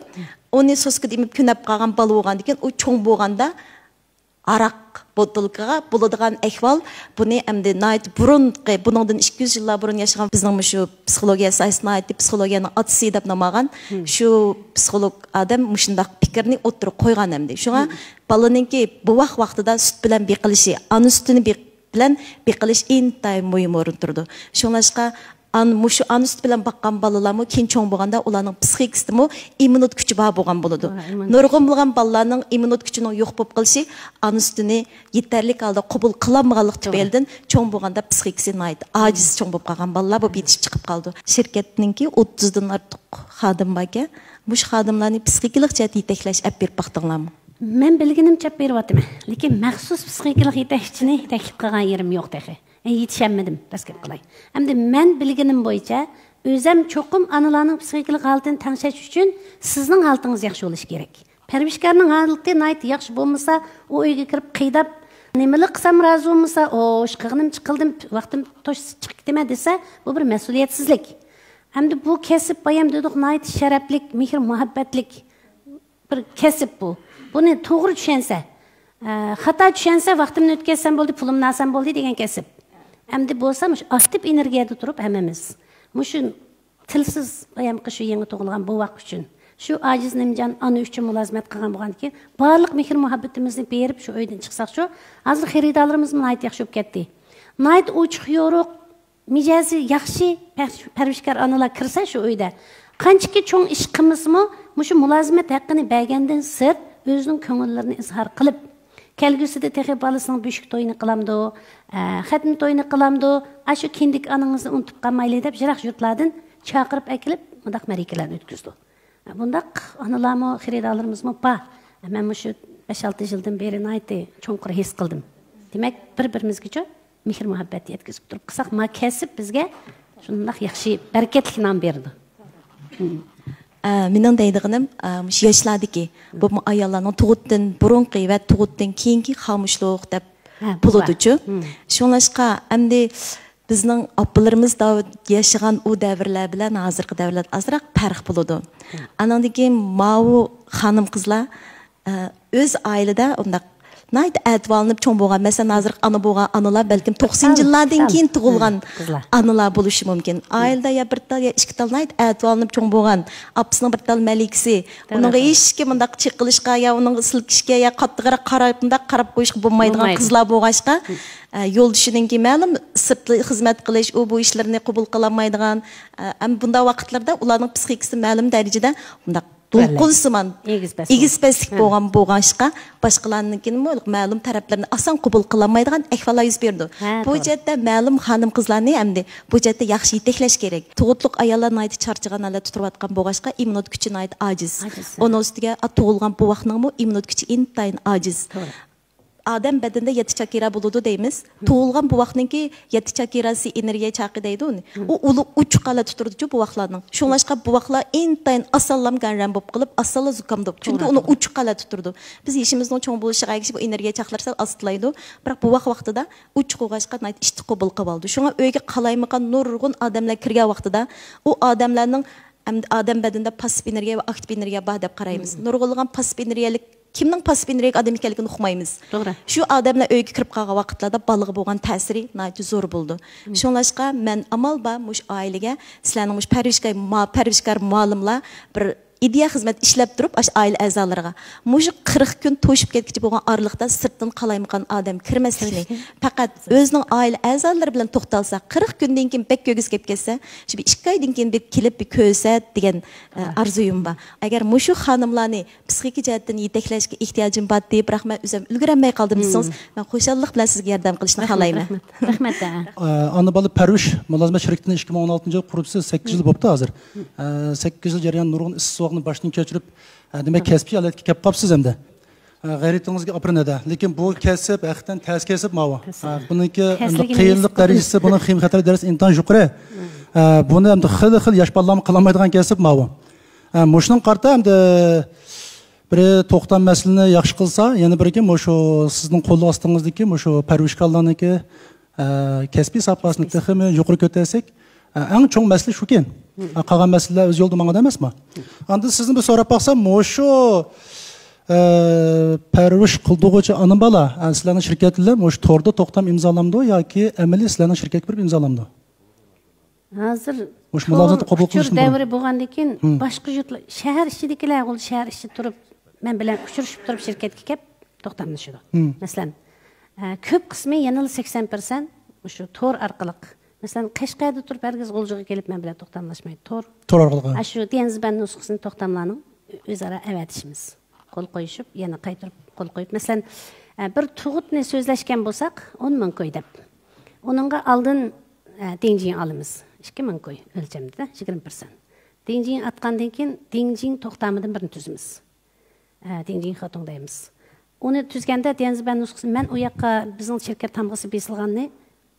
ئۇنى سوسكىدا ئېمىپ كۆنەپ قالغان بالا بولغاندىكىن، ئۇ چوڭ بولغاندا ھاراق بوتۇلكىغا بولىدىغان ئەھۋال، بۇنى ئەمدى ناھايىتى بۇرۇنقى، بۇنىڭدىن ئىككى يۈز يىللار بۇرۇن ياشىغان بىزنىڭ مۇشۇ پسىخولوگىيە ساھەسى ناھايىتى پسىخولوگىيەنىڭ ئاتىسى دەپ نام ئالغان شۇ پسىخولوگ ئادەم مۇشۇنداق پىكىرنى ئوتتۇرىغا قويغان ئەمدى. شۇڭا بالىنىڭكى بوۋاق ۋاقتىدا سۈت بىلەن بېقىلىشى، ئانا سۈتىنى بېق-، بىلەن بېقىلىش ئىنتايىن مۇھىم ئورۇن تۇرىدۇ. شۇڭلاشقا ئان مۇشۇ ئانا سۈتى بىلەن باققان بالىلارمۇ كېيىن چوڭ بولغاندا ئۇلارنىڭ پسىخىكىسىدىمۇ ئىممۇنىت كۈچى بار بولغان بولىدۇ. نۇرغۇن بولغان بالىلارنىڭ ئىممۇنىت كۈچىنىڭ يوق بولۇپ قېلىشى ئانا سۈتىنى يېتەرلىك ھالدا قوبۇل قىلالمىغانلىق تۈپەيلىدىن چوڭ بولغاندا پسىخىكىسى ناھايىتى ئاجىز چوڭ بولۇپ قالغان بالىلار بولۇپ يېتىشىپ چىقىپ قالىدۇ. شىركەتنىڭكى ئوتتۇزدىن ئارتۇق خادىمى باركەن. مۇشۇ خادىملارنى پسىخىكىلىق جەھەتتە يېتەكلەش ئەپ بېرىپ باقتىڭلارمۇ؟ مەن بىلگىنىمچە ئەپ بېرىۋاتىمەن. لېكىن مەخسۇس پسىخىكىلىق يېتەكچىنى تەكلىپ قىلغان يېرىم يوق تېخى. يېتىشەلمىدىم، راست گەپ قىلاي. ئەمدى مەن بىلگىنىم بويىچە، ئۆزەم چوقۇم ئانىلارنىڭ پسىخىكىلىق ھالىتىنى تەڭشەش ئۈچۈن سىزنىڭ ھالىتىڭىز ياخشى بولۇشى كېرەك. پەرۋىشكارنىڭ ھالىتى ناھايىتى ياخشى بولمىسا، ئۇ ئۆيگە كىرىپ قىيداپ، نېمىلا قىلسام رازى بولمىسا، ئوش، قىغىنىم چىقىلدىم، ۋاقتىم توشسا چىقىپ كېتىمەن دېسە، بۇ بىر مەسئۇلىيەتسىزلىك. ئەمدى بۇ كەسىپ بايام دېدۇق، ناھايىتى شەرەپلىك، مېھىر مۇھەببەتلىك بىر كەسىپ بۇ. بۇنى توغرا چۈشەنسە، ئە، خاتا چۈشەنسە، ۋاقتىمنى ئۆتكۈزسەم بولدى، پۇلۇمنى ئالسام بولدى دېگەن كەسىپ. ئەمدى بولسا مۇشۇ ئاكتىپ ئېنېرگىيەدە تۇرۇپ ھەممىمىز مۇشۇ تىلسىز بايامقى شۇ يېڭى تۇغۇلغان بوۋاق ئۈچۈن، شۇ ئاجىز نىمجان ئانا ئۈچۈن مۇلازىمەت قىلغان بولغاندىكىن، بارلىق مېھىر مۇھەببىتىمىزنى بېرىپ شۇ ئۆيدىن چىقساقچۇ، ھازىر خېرىدارلىرىمىزمۇ ناھايىتى ياخشى بولۇپ كەتتى. ناھايىتى ئوچۇق يورۇق، مىجەزى ياخشى پەر-، پەرۋىشكار ئانىلار كىرسە شۇ ئۆيدە، قانچىكى چوڭ ئىش قىلمىسىمۇ، مۇشۇ مۇلازىمەت ھەققىنى بەرگەندىن سىرت، ئۆزىنىڭ كۆڭۈللىرىنى ئىزھار قىلىپ، كەلگۈسىدە تېخى بالىسىنىڭ بۆشۈك تويىنى قىلامدۇ، ئە، خەتنە تويىنى قىلامدۇ، ئاشۇ كىندىك ئانىڭىزنى ئۇنتۇپ قالمايلى دەپ، يىراق يۇرتلاردىن چاقىرىپ ئەكېلىپ، مۇنداق مەرىكىلەرنى ئۆتكۈزىدۇ. بۇنداق ئانىلارمۇ، خېرىدارلىرىمىزمۇ بار. مەن مۇشۇ بەش-ئالتە يىلدىن بېرى ناھايىتى چوڭقۇر ھېس قىلدىم. دېمەك، بىر-بىرىمىزگىچۇ مېھىر-مۇھەببەت يەتكۈزۈپ تۇرۇپ قىلساق، ما كەسىپ بىزگە شۇنداق ياخشى، بەرىكەتلىك نام بېرىدۇ. ئە، مېنىڭ دەيدىغىنىم، ئە، مۇشۇ ياشلاردىكى، بولۇپمۇ ئاياللارنىڭ تۇغۇتتىن بۇرۇنقى ۋە تۇغۇتتىن كېيىنكى خامۇشلۇق دەپ بولىدۇچۇ. شۇڭلاشقا، ئەمدى بىزنىڭ ئاپىلىرىمىز دەۋ-، ياشىغان ئۇ دەۋرلەر بىلەن ھازىرقى دەۋرلەر ئازراق پەرق بولىدۇ. ئانىڭدىن كېيىن ماۋۇ خانىم-قىزلار، ئە، ئۆز ئائىلىدە ئۇنداق ناھايىتى ئەتىۋارلىنىپ چوڭ بولغان، مەسىلەن، ھازىرقى ئانا بولغان ئانىلار بەلكىم توقسىنىنچى يىللاردىن كېيىن تۇغۇلغان ئانىلار بولۇشى مۇمكىن. ئائىلىدە يا بىر تال، يا ئىككى تال ناھايىتى ئەتىۋارلىنىپ چوڭ بولغان، ئاپىسىنىڭ بىر تال مەلىكىسى، ئۇنىڭغا ھېچكىم مۇنداق چېقىلىشقا يا ئۇنىڭغا سىلكىشكە يا قاتتىقراق قاراپ، مۇنداق قاراپ قويۇشقا بولمايدىغان قىزلار بولغاچقا، ئە، يولدىشىنىڭكى مەلۇم سىرتتا خىزمەت قىلىش، ئۇ بۇ ئىشلىرىنى قوبۇل قىلالمايدىغان، ئە، ئەم، بۇنداق ۋاقىتلاردا ئۇلارنىڭ پسىخىكىسى مەلۇم دەرىجىدە بۇنداق دولقۇنسىمان، ئېگىز پەس، ئېگىز پەسلىك بولغان بولغاچقا، باشقىلارنىڭكىنىمۇ مەلۇم تەرەپلىرىنى ئاسان قوبۇل قىلالمايدىغان ئەھۋاللار يۈز بېرىدۇ. بۇ جەھەتتە مەلۇم خانىم-قىزلارنى ئەمدى بۇ جەھەتتە ياخشى يېتەكلەش كېرەك. تۇغۇتلۇق ئاياللار ناھايىتى چارچىغان ھالەتتە تۇرۇۋاتقان بولغاچقا، ئىممۇنىتېت كۈچى ناھايىتى ئاجىز. ئۇنىڭ ئۈستىگە، ئا، تۇغۇلغان بوۋاقنىڭمۇ ئىممۇنىتېت كۈچى ئىنتايىن ئاجىز. ئادەم بەدىنىدە يەتتە چاكرا بولىدۇ دەيمىز. تۇغۇلغان بوۋاقنىڭكى يەتتە چاكراسى ئېنېرگىيە چاقى دەيدۇ. ئۇ ئۇلۇغ ئوچۇق ھالەتتە تۇرىدۇچۇ بوۋاقلارنىڭ. شۇڭلاشقا بوۋاقلار ئىنتايىن ئاسانلا گانرەن بولۇپ قېلىپ، ئاسانلا زۇكام بولۇپ. چۈنكى ئۇنىڭ ئوچۇق ھالەتتە تۇرىدۇ. بىز يېشىمىزنىڭ چوڭ بولۇشىغا ئەگىشىپ بۇ ئېنېرگىيە چاقلىرى سەل ئاستىلايدۇ. بىراق بوۋاق ۋاقتىدا ئوچۇق بولغاچقا ناھايىتى ئىشتىك قوبۇل قىلىۋالىدۇ. شۇڭا ئۆيگە قالايمىقان نۇرغۇن ئادەملەر كىرگەن ۋاقتىدا ئۇ ئادەملەرنىڭ ئەمدى ئادەم بەدىنىدە پاسسىپ ئېنېرگىيە ۋە ئاكتىپ ئېنېرگىيە بار دەپ قارايمىز. نۇرغۇنلىغان پاسسىپ ئېنېرگىيەلىك، كىمنىڭ پاسسىپ ئېنېرگىيەلىك ئادەم ئىكەنلىكىنى ئۇقمايمىز. شۇ ئادەملەر ئۆيگە كىرىپ قالغان ۋاقىتلاردا بالىغا بولغان تەسىرى ناھايىتى زور بولىدۇ. شۇڭلاشقا مەن ئامال بار مۇشۇ ئائىلىگە، سىلەرنىڭ مۇشۇ پەرۋىشكار ما-، پەرۋىشكار مۇئەللىملار بىر ئىدىيە خىزمەت ئىشلەپ تۇرۇپ، ئاشۇ ئائىلە ئەزالىرىغا مۇشۇ قىرىق كۈن توشۇپ كەتكۈچە بولغان ئارىلىقتا سىرتتىن قالايمىقان ئادەم كىرمەسلىكنى، پەقەت ئۆزىنىڭ ئائىلە ئەزالىرى بىلەن توختالسا، قىرىق كۈندىن كېيىن بەك كۆرگۈسى كېلىپ كەتسە، شۇ بىر ئىككى ئايدىن كېيىن بىر كېلىپ بىر كۆرسەت دېگەن، ئە، ئارزۇيۇم بار. ئەگەر مۇشۇ خانىملارنى پسىخىكا جەھەتتىن يېتەكلەشكە ئېھتىياجىم بار ئىدى، بىراق مەن ئۆزۈم ئۈلگۈرەلمەي قالدىم دېسىڭىز، مەن خۇشاللىق بىلەن سىزگە ياردەم قىلىشنى خالايمەن. رەھمەت، رەھمەت. ئە، ئانا بالا پەرۋىش مۇلازىمەت شىركىتىنى ئىككى مىڭ ئون ئالتىنچى يىل قۇرۇپسىز، سەككىز يىل بوپتۇ ھازىر. ئە، سەككىز يىل جەريان نۇرغۇن ئىسسىق سوغۇقنى باشتىن كەچۈرۈپ، ئە، دېمەك، كەسپىي ھالەتكە كەپ قاپسىز ئەمدى. ئە، غەيرىتىڭىزگە ئاپىرىن ھەدە. لېكىن بۇ كەسىپ ھەقىقەتەن تەس كەسىپ ماۋۇ. ئە، بۇنىڭكى ئەمدى قىيىنلىق دەرىجىسى، بۇنىڭ قىممەت خەتەر دەرىجىسى ئىنتايىن يۇقىرى. ئە، بۇنى ئەمدى خېلى، خېلى ياش بالىلارمۇ قىلالمايدىغان كەسىپ ماۋۇ. ئە، مۇشۇنىڭغا قارىتا ئەمدى بىر توختام مەسىلىنى ياخشى قىلسا، يەنە بىركى مۇشۇ سىزنىڭ قول ئاستىڭىزدىكى مۇشۇ پەرۋىشكارلارنىڭكى ئە، كەسپىي ساپاسىنى تېخىمۇ يۇقىرى كۆتەرسەك، ئە، ئەڭ چوڭ مەسىلە شۇكەن. ئە، قالغان مەسىلىلەر ئۆز يولىدا ماڭىدۇ ئەمەسمۇ؟ ئاندىن سىزدىن بىر سوراپ باقسام، مۇشۇ، ئە، پەرۋىش قىلدۇرغۇچى ئانا بالا، ئە، سىلەرنىڭ شىركەتلەر مۇشۇ توردا توختام ئىمزالامدۇ ياكى ئەمەلىي سىلەرنىڭ شىركەتكە بېرىپ ئىمزالامدۇ؟ ھازىر مۇشۇ مۇلازىمەتنى قوبۇل قىلىشنى دەۋرى بولغاندىن كېيىن، باشقا يۇرتلار، شەھەر ئىچىدىكىلەر، ئۇ شەھەر ئىچىدە تۇرۇپ، مەن بىلەن ئۇچرىشىپ تۇرۇپ، شىركەتكە كەپ توختاملىشىدۇ. مەسىلەن، ئە، كۆپ قىسمى يەنىلا سەكسەن پىرسەنت مۇشۇ تور ئارقىلىق مەسىلەن، قەشقەردە تۇرۇپ ھەرگىز غۇلجىغا كېلىپ مەن بىلەن توختاملاشمايدۇ. تور. تور ئارقىلىق. ئاشۇ ديەنزىبەن نۇسخىسىنى توختاملارنىڭ ئۆزئارا ئەۋەتىشىمىز. قول قويۇشۇپ، يەنە قايتۇرۇپ قول قويۇپ. مەسىلەن، ئە، بىر تۇغۇتنى سۆزلەشكەن بولساق، ئون مىڭ كوي دەپ. ئۇنىڭغا ئالدىن، ئە، دىڭجىڭ ئالىمىز. ئىككى مىڭ كوي ئۆلچەمدە، يىگىرمە پىرسەنت. دىڭجىڭ ئاتقاندىن كېيىن، دىڭجىڭ توختامىدىن بىرنى تۈزىمىز. ئە، دىڭجىڭ خېتۇڭ دەيمىز. ئۇنى تۈزگەندە، ديەنزىبەن نۇسخىسى، مەن ئۇ ياققا بىزنىڭ شىركەت تامغىسى بېسىلغاننى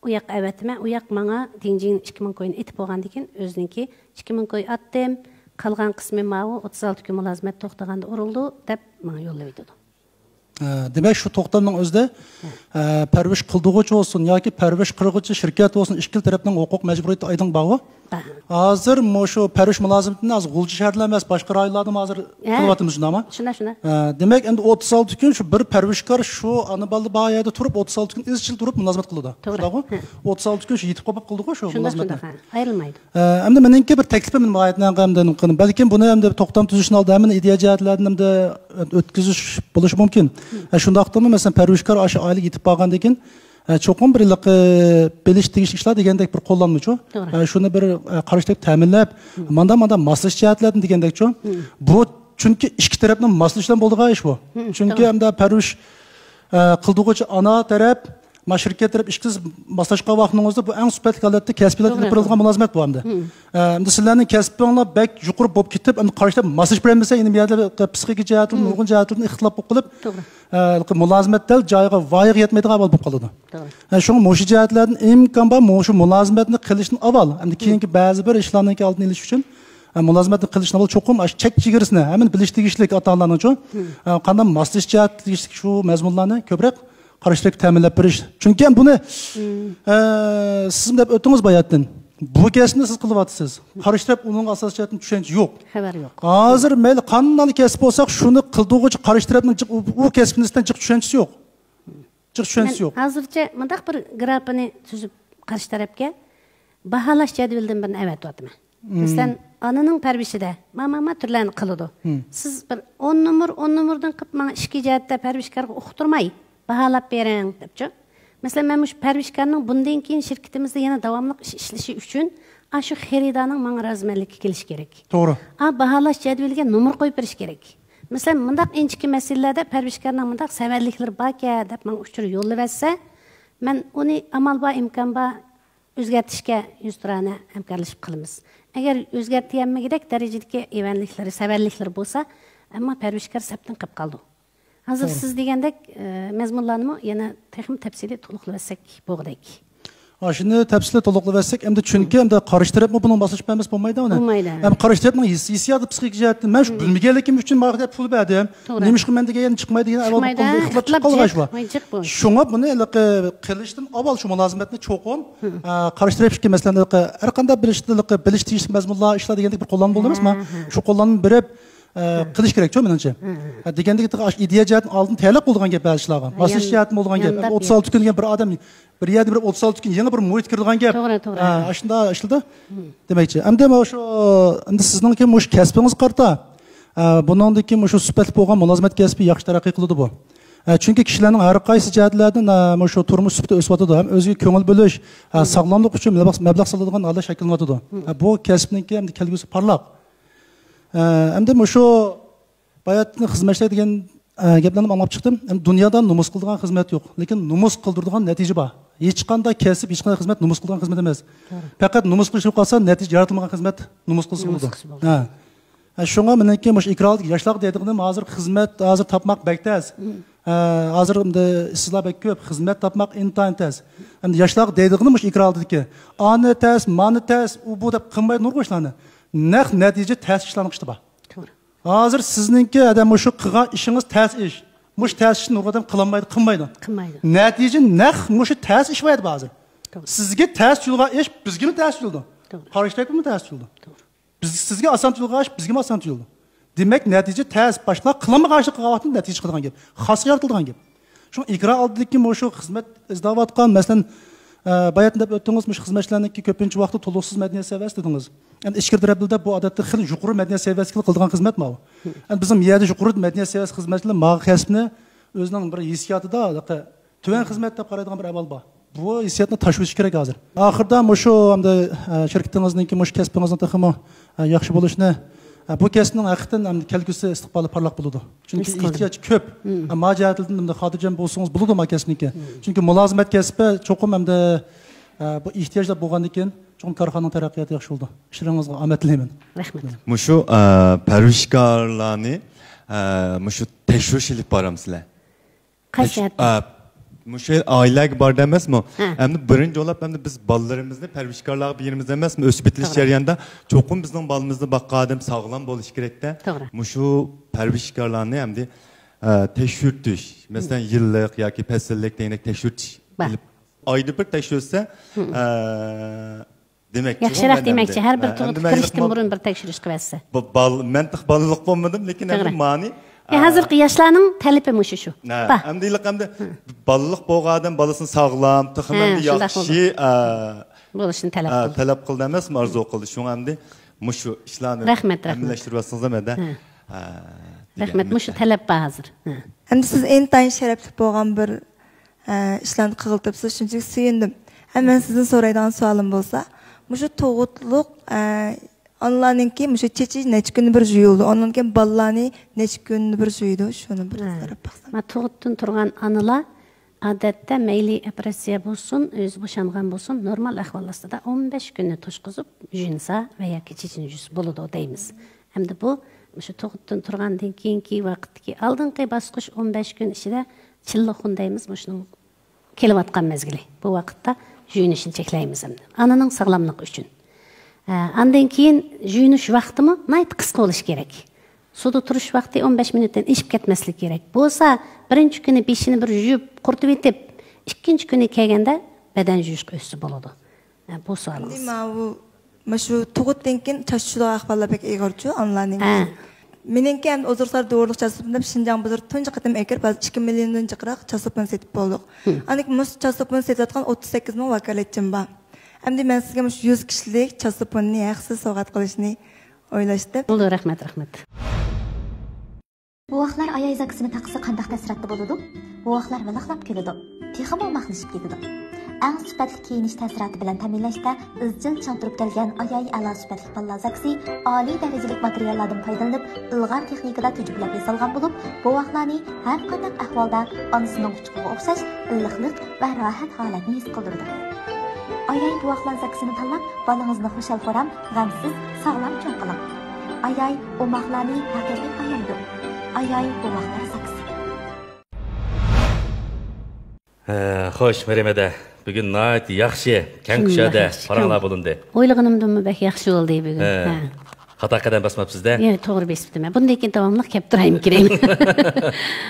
ئۇ ياققا ئەۋەتىمەن. ئۇ ياق ماڭا دىڭجىڭ ئىككى مىڭ كوينى ئېتىپ بولغاندىن كېيىن، ئۆزىنىڭكى ئىككى مىڭ كوي ئاتتىم، قالغان قىسمى ماۋۇ ئوتتۇز ئالتە كۈن مۇلازىمەت توختىغاندا ئۇرۇلىدۇ، دەپ ماڭا يوللىۋېتىدۇ. ئە، دېمەك، شۇ توختامنىڭ ئۆزىدە، ئە، پەرۋىش قىلدۇرغۇچى بولسۇن ياكى پەرۋىش قىلغۇچى شىركەت بولسۇن، ئىككىلا تەرەپنىڭ ھوقۇق مەجبۇرىيىتى ئايدىڭ بارغۇ. ھازىر مۇشۇ پەرۋىش مۇلازىمىتىنى ھازىر غۇلجا شەھەردىلا ئەمەس، باشقا رايونلاردىمۇ ھازىر قىلىۋاتىمىز، شۇنداقمۇ؟ شۇنداق، شۇنداق. ئە، دېمەك، ئەمدى ئوتتۇز ئالتە كۈن شۇ بىر پەرۋىشكار شۇ ئانا بالا بار يەردە تۇرۇپ، ئوتتۇز ئالتە كۈن ئىزچىل تۇرۇپ مۇلازىمەت قىلىدۇ. توغرا. شۇنداقمۇ؟ ئوتتۇز ئالتە كۈن شۇ يېتىپ قوپۇپ قىلىدىغۇ شۇ مۇلازىمەتنى. شۇنداق، ھە. ئايرىلمايدۇ. ئە، ئەمدى مېنىڭكى بىر تەكلىپىم، ناھايىتى ئەمدى بەلكىم بۇنى ئەمدى توختام تۈزۈشتىن ئالدىن ھەممىنى ئىدىيە جەھەتلەردىن ئەمدى ئۆتكۈزۈش بولۇشى مۇمكىن. ئە، شۇنداقتىمۇ، مەسىلەن، پەرۋىشكار ئاشۇ ئائىلىگە يېتىپ بارغاندىن كېيىن، ئە، چوقۇم بىر ھېلىقى بىلىش تېگىشلىك ئىشلار دېگەندەك بىر قوللانمىچۇ؟ توغرا. ئە، شۇنى بىر، ئە، قارشى تەرەپ تەمىنلەپ، ماندا، ماندا ماسلىشىش جەھەتلەردىن دېگەندەكچۇ؟ بۇ چۈنكى ئىككى تەرەپنىڭ ماسلىشىشىدىن بولىدىغان ئىش بۇ. چۈنكى توغرا. ئەمدى پەرۋىش، ئە، قىلدۇرغۇچى ئانا تەرەپ، ما شىركەت تەرەپ ئىككىسى ماسلاشقان ۋاقتىڭىزدا بۇ ئەڭ سۈپەتلىك ھالەتتە كەسپىيلەرگە توغرا. ئېلىپ بېرىلغان مۇلازىمەت بۇ ئەمدى. ئە، ئەمدى سىلەرنىڭ كەسپىڭلار بەك يۇقىرى بولۇپ كېتىپ، ئەمدى قارشى تەرەپ ماسلىشىپ بېرەلمىسە، يەنە بۇ يەردە پسىخىكا جەھەتتىن، نۇرغۇن جەھەتلەردىن ئىختىلاپ بولۇپ قېلىپ، توغرا. ئە، مۇلازىمەت دەل جايىغا، ۋايىغا يەتمەيدىغان ئەھۋال بولۇپ قالىدۇ. توغرا. ئە، شۇڭا مۇشۇ جەھەتلەردىن ئىمكان بار مۇشۇ مۇلازىمەتنى قىلىشتىن ئاۋۋال، ئەمدى كېيىنكى بەزى بىر ئىشلارنىڭكى ئالدىنى ئېلىش ئۈچۈن، ئە، مۇلازىمەتنى قىلىشتىن ئاۋۋال چوقۇم ئاشۇ چەك چېگرىسىنى ھەممىنى بىلىش تېگىشلىك، ئاتا-ئانىلارنىڭچۇ، ئە، قانداق ماسلىشىش جەھەتتە تېگىشلىك شۇ مەزمۇنلارنى كۆپرەك قارشى تەرەپكە تەمىنلەپ بېرىش. چۈنكى بۇنى، ئە، سىزمۇ دەپ ئۆتتىڭىز باياتتىن. بۇ كەسىپنى سىز قىلىۋاتىسىز. قارشى تەرەپ ئۇنىڭغا ئاساسىي جەھەتتىن چۈشەنچە يوق. خەۋەر يوق. ھازىر مەيلى قانداق كەسىپ بولساق، شۇنى قىلدۇرغۇچى قارشى تەرەپنىڭ جىق، ئۇ، ئۇ كەسىپكە نىسبەتەن جىق چۈشەنچىسى يوق. جىق چۈشەنچىسى يوق. مەن ھازىرچە مۇنداق بىر گرافىنى تۈزۈپ، قارشى تەرەپكە باھالاش جەدۋىلىدىن بىرنى ئەۋەتىۋاتىمەن. مەسىلەن، ئانىنىڭ پەرۋىشىدە ما، ما، ما تۈرلەرنى قىلىدۇ. سىز بىر ئون نومۇر، ئون نومۇردىن قىلىپ، ماڭا ئىچكى جەھەتتە پەرۋىشكارغا ئۇقتۇرماي، باھالاپ بېرىڭ، دەپچۇ. مەسىلەن، مەن مۇشۇ پەرۋىشكارنىڭ بۇندىن كېيىن شىركىتىمىزدە يەنە داۋاملىق ئىش ئىشلىشى ئۈچۈن، ئاشۇ خېرىدارنىڭ ماڭا رازىمەنلىككە كېلىشى كېرەك. توغرا. ئا، باھالاش جەدۋىلىگە نومۇر قويۇپ بېرىش كېرەك. مەسىلەن، مۇنداق ئىنچىكە مەسىلىلەردە پەرۋىشكارنىڭ مۇنداق سەۋەنلىكلىرى باركەن دەپ ماڭا ئۇچۇر يوللىۋەتسە، مەن ئۇنى ئامال بار، ئىمكان بار ئۆزگەرتىشكە يۈزتۇرانە ھەمكارلىشىپ قالىمىز. ئەگەر ئۆزگەرتەلمىگۈدەك دەرىجىدىكى ئېۋەنلىكلىرى، سەۋەنلىكلىرى بولسا، ئەمما پەرۋىشكار سەپتىن قېلىپ قالىدۇ. ھازىر توغرا. سىز دېگەندەك، ئە، مەزمۇنلارنىمۇ يەنە تېخىمۇ تەپسىلىي تولۇقلىۋەتسەك بولغۇدەك. ئاشۇنى تەپسىلىي تولۇقلىۋەتسەك، ئەمدى چۈنكى ئەمدى قارشى تەرەپمۇ بۇنىڭغا ماسلىشىپ بەرمىسە بولمايدۇ ئۇنى. بولمايدۇ. ھەم قارشى تەرەپنىڭ ھېس-، ھېسسىياتى، پسىخىكا جەھەتتىن، مەن شۇ بىلمىگەنلىكىم ئۈچۈن ماڭا دەپ پۇل بەردىم. توغرا. نېمىشقا مەن دېگەن يەردىن چىقمايدۇ دېگەن ئەھۋال بولۇپ قالدى، ئىختىلاپ چىقىپ قالغان ئىش بار. شۇڭا بۇنى ھېلىقى قىلىشتىن ئاۋۋال شۇ مۇلازىمەتنى چوقۇم، ئە، قارشى تەرەپ ئىككى مەسىلەن، ھېلىقى ھەر قانداق بىر ئىشتا ھېلىقى بىلىش تېگىشلىك مەزمۇنلار، ئىشلار دېگەندەك بىر قوللانما بولدى ئەمەسمۇ؟ شۇ قوللانما بېرىپ، ئە، قىلىش كېرەكچۇ، مېنىڭچە. ئە، دېگەندەك، ئاشۇ ئىدىيە جەھەتتىن ئالدىن تەييارلىق بولىدىغان گەپ بەزى ئىشلارغا. ماسلىشىش جەھەتتىن بولىدىغان گەپ. ئوتتۇز ئالتە كۈن دېگەن بىر ئادەم بىر يەردە بىر ئوتتۇز ئالتە كۈن يېڭى بىر مۇھىتقا كىرىدىغان گەپ. توغرا، توغرا. ئە، ئاشۇنداق ئىشلىدى دېمەكچى. ئەمدى مۇشۇ، ئەمدى سىزنىڭكى مۇشۇ كەسپىڭىزگە قارىتا، ئە، بۇنىڭدىن كېيىن مۇشۇ سۈپەتلىك بولغان مۇلازىمەت كەسپى ياخشى تەرەققىي قىلىدۇ بۇ. ئە، چۈنكى كىشىلەرنىڭ ھەر قايسى جەھەتلەردىن، ئە، مۇشۇ تۇرمۇش سۈپىتى ئۆسۈۋاتىدۇ ھەم ئۆزىگە كۆڭۈل بۆلۈش، ئە، ساغلاملىق ئۈچۈن مەبلەغ، مەبلەغ سالىدىغان ھالەت شەكىللىنىۋاتىدۇ. ئە، بۇ كەسىپنىڭكى ئەمدى كەلگۈسى پارلاق. ئە، ئەمدى مۇشۇ باياتتىن خىزمەتچىلەر دېگەن، ئە، گەپلەرنى ئاڭلاپ چىقتىم. ئەمدى دۇنيادا نومۇس قىلىدىغان خىزمەت يوق. لېكىن نومۇس قىلدۇرىدىغان نەتىجە بار. ھېچقانداق كەسىپ، ھېچقانداق خىزمەت نومۇس قىلىدىغان خىزمەت ئەمەس. توغرا. پەقەت نومۇس قىلىشنى قالسا، نەتىجە يارىتىلمىغان خىزمەت نومۇس قىلسا بولىدۇ. ھە. ھە، شۇڭا مېنىڭكى مۇشۇ ئىكرا ئالدىدىكى ياشلارغا دەيدىغىنىم، ھازىر خىزمەت، ھازىر تاپماق بەك تەس. ھە، ھازىر ئەمدى ئىشسىزلار بەك كۆپ، خىزمەت تاپماق ئىنتايىن تەس. ئەمدى ياشلارغا دەيدىغىنىم مۇشۇ ئىكرا ئالدىدىكى، ئانى تەس، مانى تەس، ئۇ بۇ دەپ قىلماي نۇرغۇن ئىشلارنى. نەق نەتىجە تەس ئىشلارنىڭ ئۈستىدە بار. توغرا. ھازىر سىزنىڭكى ئادەم مۇشۇ قىلغان ئىشىڭىز تەس ئىش. مۇشۇ تەس ئىشنى نۇرغۇن ئادەم قىلالمايدۇ، قىلمايدۇ. قىلمايدۇ. نەتىجە نەق مۇشۇ تەس ئىش بار ئەمدى ھازىر. توغرا. سىزگە تەس تۇيۇلغان ئىش بىزگىمۇ تەس تۇيۇلىدۇ. توغرا. قارشى تەرەپكىمۇ تەس تۇيۇلىدۇ. توغرا. بىز، سىزگە ئاسان تۇيۇلغان ئىش بىزگىمۇ ئاسان تۇيۇلىدۇ. دېمەك، نەتىجە تەس، باشقىلار قىلالمىغان ئىشنى قىلغان ۋاقىتتا نەتىجە چىقىدىغان گەپ. خاسقا يارىتىلىدىغان گەپ. شۇڭا ئىكرا ئالدىدىكى مۇشۇ خىزمەت ئىزدەۋاتقان، مەسىلەن، ئە، باياتىن دەپ ئۆتتىڭىز، مۇشۇ خىزمەتچىلەرنىڭكى كۆپىنچە ۋاقتى تولۇقسىز مەدەنىيەت سەۋىيەسى دېدىڭىز. ئەمدى ئىچكىرى تەرەپلىدە بۇ ئادەتتە خېلى يۇقىرى مەدەنىيەت سەۋىيەسىگە قىلىدىغان خىزمەت ماۋۇ. ئەمدى بىزنىڭ يەردە يۇقىرى مەدەنىيەت سەۋىيەسى خىزمەتچىلەر ماغا كەسىپنى ئۆزىنىڭ بىر ھېسسىياتىدا تۆۋەن خىزمەت دەپ قارايدىغان بىر ئەھۋال بار. بۇ ھېسسىياتنى تاشلىۋېتىش كېرەك ھازىر. ئاخىردا مۇشۇ ئەمدى، ئە، شىركىتىڭىزنىڭكى مۇشۇ كەسپىڭىزنىڭ تېخىمۇ، ئە، ياخشى بولۇشىنى، ئە، بۇ كەسىپنىڭ ھەقىقەتەن ئەمدى كەلگۈسى ئىستىقبالى پارلاق بولىدۇ. چۈنكى ئېھتىياج كۆپ. ئە، ما جەھەتتىن ئەمدى خاتىرجەم بولسىڭىز بولىدۇ ما كەسىپنىڭكى. چۈنكى مۇلازىمەت كەسپى چوقۇم ئەمدى، ئە، بۇ ئېھتىياجلار بولغاندىن كېيىن چوقۇم كارخانىنىڭ تەرەققىياتى ياخشى بولىدۇ. ئىشلىرىڭىزغا ئامەت تىلەيمەن. رەھمەت. مۇشۇ، ئە، پەرۋىشكارلارنى، ئە، مۇشۇ تەكشۈرۈش ئېلىپ بارامسىلەر؟ قايسى تەكش-، جەھەتتە؟ ئا، مۇشۇ ئائىلىلەرگە بارىدۇ ئەمەسمۇ؟ ھە. ئەمدى بىرىنچى بولۇپ، ئەمدى بىز بالىلىرىمىزنى پەرۋىشكارلارغا بېرىمىز ئەمەسمۇ؟ ئۆسۈپ يېتىلىش توغرا. جەريانىدا چوقۇم بىزنىڭ بالىمىزنى باققان ئادەم ساغلام بولۇشى كېرەكتە. توغرا. مۇشۇ پەرۋىشكارلارنى ئەمدى، ئە، تەكشۈرتۈش، مەسىلەن، يىللىق ياكى پەسىللىك دېگەندەك تەكشۈرتۈش بار. ئېلىپ، ئايدا بىر تەكشۈرتسە، ئە، دېمەكچى، ياخشىراق ئەمدى، دېمەكچى، ھەر بىر تۇغۇت كىرىشتىن بۇرۇن بىر تەكشۈرۈش قىلىۋەتسە. بۇ بال-، مەن تېخى بالىلىق بولمىدىم، لېكىن توغرا. ئەمدى مانى، يا، ھازىرقى ياشلارنىڭ تەلىپى مۇشۇ شۇ. ھە، بار. ئەمدى ھېلىقى ئەمدى بالىلىق بولغان ئادەم بالىسىنى ساغلام، تېخىمۇ ھە، ئەمدى شۇنداق ياخشى، بولىدۇ. ئە، بولۇشنى تەلەپ ئە، قىلدى. تەلەپ قىلدى ئەمەسمۇ، ئارزۇ قىلدى. شۇڭا ئەمدى مۇشۇ ئىشلارنى رەھمەت، رەھمەت. ئەمەلىيلەشتۈرۈۋاتسىڭىز ھەم ھە. ھە. ئە، رەھمەت، مۇشۇ تەلەپ بار ھازىر. ھە. ئەمدى سىز ئىنتايىن شەرەپلىك بولغان بىر ئە، ئىشلارنى قىلغىلى تۇرۇپسىز، شۇنچىلىك سۆيۈندۈم. ئە، مەن سىزدىن سورايدىغان سوئالىم بولسا، مۇشۇ تۇغۇتلۇق، ئە، ئانىلارنىڭكى مۇشۇ چېچى نەچچە كۈندە بىر يۇيۇلىدۇ، ئاندىن كېيىن بالىلارنى نەچچە كۈندە بىر يۇيىدۇ، شۇنى بىر ھە. سوراپ باقسام. ما تۇغۇتتىن تۇرغان ئانىلار ئادەتتە مەيلى ئوپېراتسىيە بولسۇن، ئۆزى بوشانغان بولسۇن، نورمال ئەھۋال ئاستىدا ئون بەش كۈننى توشقۇزۇپ يۇيۇنسا ۋە ياكى چېچىنى يۇيسا بولىدۇ دەيمىز. ئەمدى بۇ مۇشۇ تۇغۇتتىن تۇرغاندىن كېيىنكى ۋاقىتتىكى ئالدىنقى باسقۇچ ئون بەش كۈن ئىچىدە چىللىخۇن دەيمىز، مۇشۇنىڭ كېلىۋاتقان مەزگىلى. بۇ ۋاقىتتا يۇيۇنۇشنى چەكلەيمىز ئەمدى. ئانىنىڭ ساغلاملىقى ئۈچۈن. ئە، ئاندىن كېيىن يۇيۇنۇش ۋاقتىمۇ ناھايىتى قىسقا بولۇشى كېرەك. سۇدا تۇرۇش ۋاقتى ئون بەش مىنۇتتىن ئېشىپ كەتمەسلىكى كېرەك. بولسا بىرىنچى كۈنى بېشىنى بىر يۇيۇپ قۇرۇتۇۋېتىپ، ئىككىنچى كۈنى كەلگەندە بەدەن يۇيۇشقا ئۆتسە بولىدۇ. ھە، بۇ سوئالىڭىز. ئەمدى ماۋۇ، مانا شۇ تۇغۇتتىن كېيىن چاچ چۈشىدىغان ئەھۋاللار بەك ئېغىرچۇ، ئانىلارنىڭكى. ھە. مېنىڭكى ئەمدى ئوزۇقلۇقلار دورىلىق چاچ سوپۇن دەپ شىنجاڭ بازىرىدا تۇنجى قېتىم ئەكىرىپ، ھازىر ئىككى مىليوندىن جىقراق چاچ سوپۇن سېتىپ بولدۇق. ھىم. ئاندىن كېيىن مۇشۇ چاچ سوپۇن سېتىۋاتقان ئوتتۇز سەككىز مىڭ ۋاكالەتچىم بار. ئەمدى مەن سىزگە مۇشۇ يۈز كىشىلىك چاچ سوپۇننى ھەقسىز سوۋغات قىلىشنى ئويلاشتىم. بولدى، رەھمەت، رەھمەت. بوۋاقلار ئاياي زاكىسىنى تاقىسا قانداق تەسىراتتا بولىدۇ؟ بوۋاقلار ۋىلىقلاپ كۈلىدۇ. تېخىمۇ ئوماقلىشىپ كېتىدۇ. ئەڭ سۈپەتلىك كىيىنىش تەسىراتى بىلەن تەمىنلەشتە ئىزچىل چىڭ تۇرۇپ كەلگەن ئاياي ئەلا سۈپەتلىك بالىلار زاكىسى ئالىي دەرىجىلىك ماتېرىياللاردىن پايدىلىنىپ، ئىلغار تېخنىكىدا تۈجۈپلەپ ياسالغان بولۇپ، بوۋاقلارنى ھەر قانداق ئەھۋالدا ئانىسىنىڭ قۇچىقىغا ئوخشاش ئىللىقلىق ۋە راھەت ھالەتنى ھېس قىلدۇرىدۇ. ئاياي بوۋاقلار زاكىسىنى تاللاپ، بالىڭىزنى خۇشال-خۇرام، غەمسىز، ساغلام چوڭ قىلىڭ. ئاياي ئوماقلارنى ھەقىقىي ئايايدۇ. ئاياي بوۋاقلار زاكىسى. ھە، خوش، مەريەم ھەدە. بۈگۈن ناھايىتى ياخشى، كەڭ كۈشادە پاراڭلار بولۇندى. ئويلىغىنىمدىنمۇ بەك ياخشى بولدى بۈگۈن. ھە. ھە. خاتا قەدەم باسماپسىز-دە؟ ياق، توغرا بېسىپتىمەن. بۇندىن كېيىن داۋاملىق كەپ تۇرايمىكىن.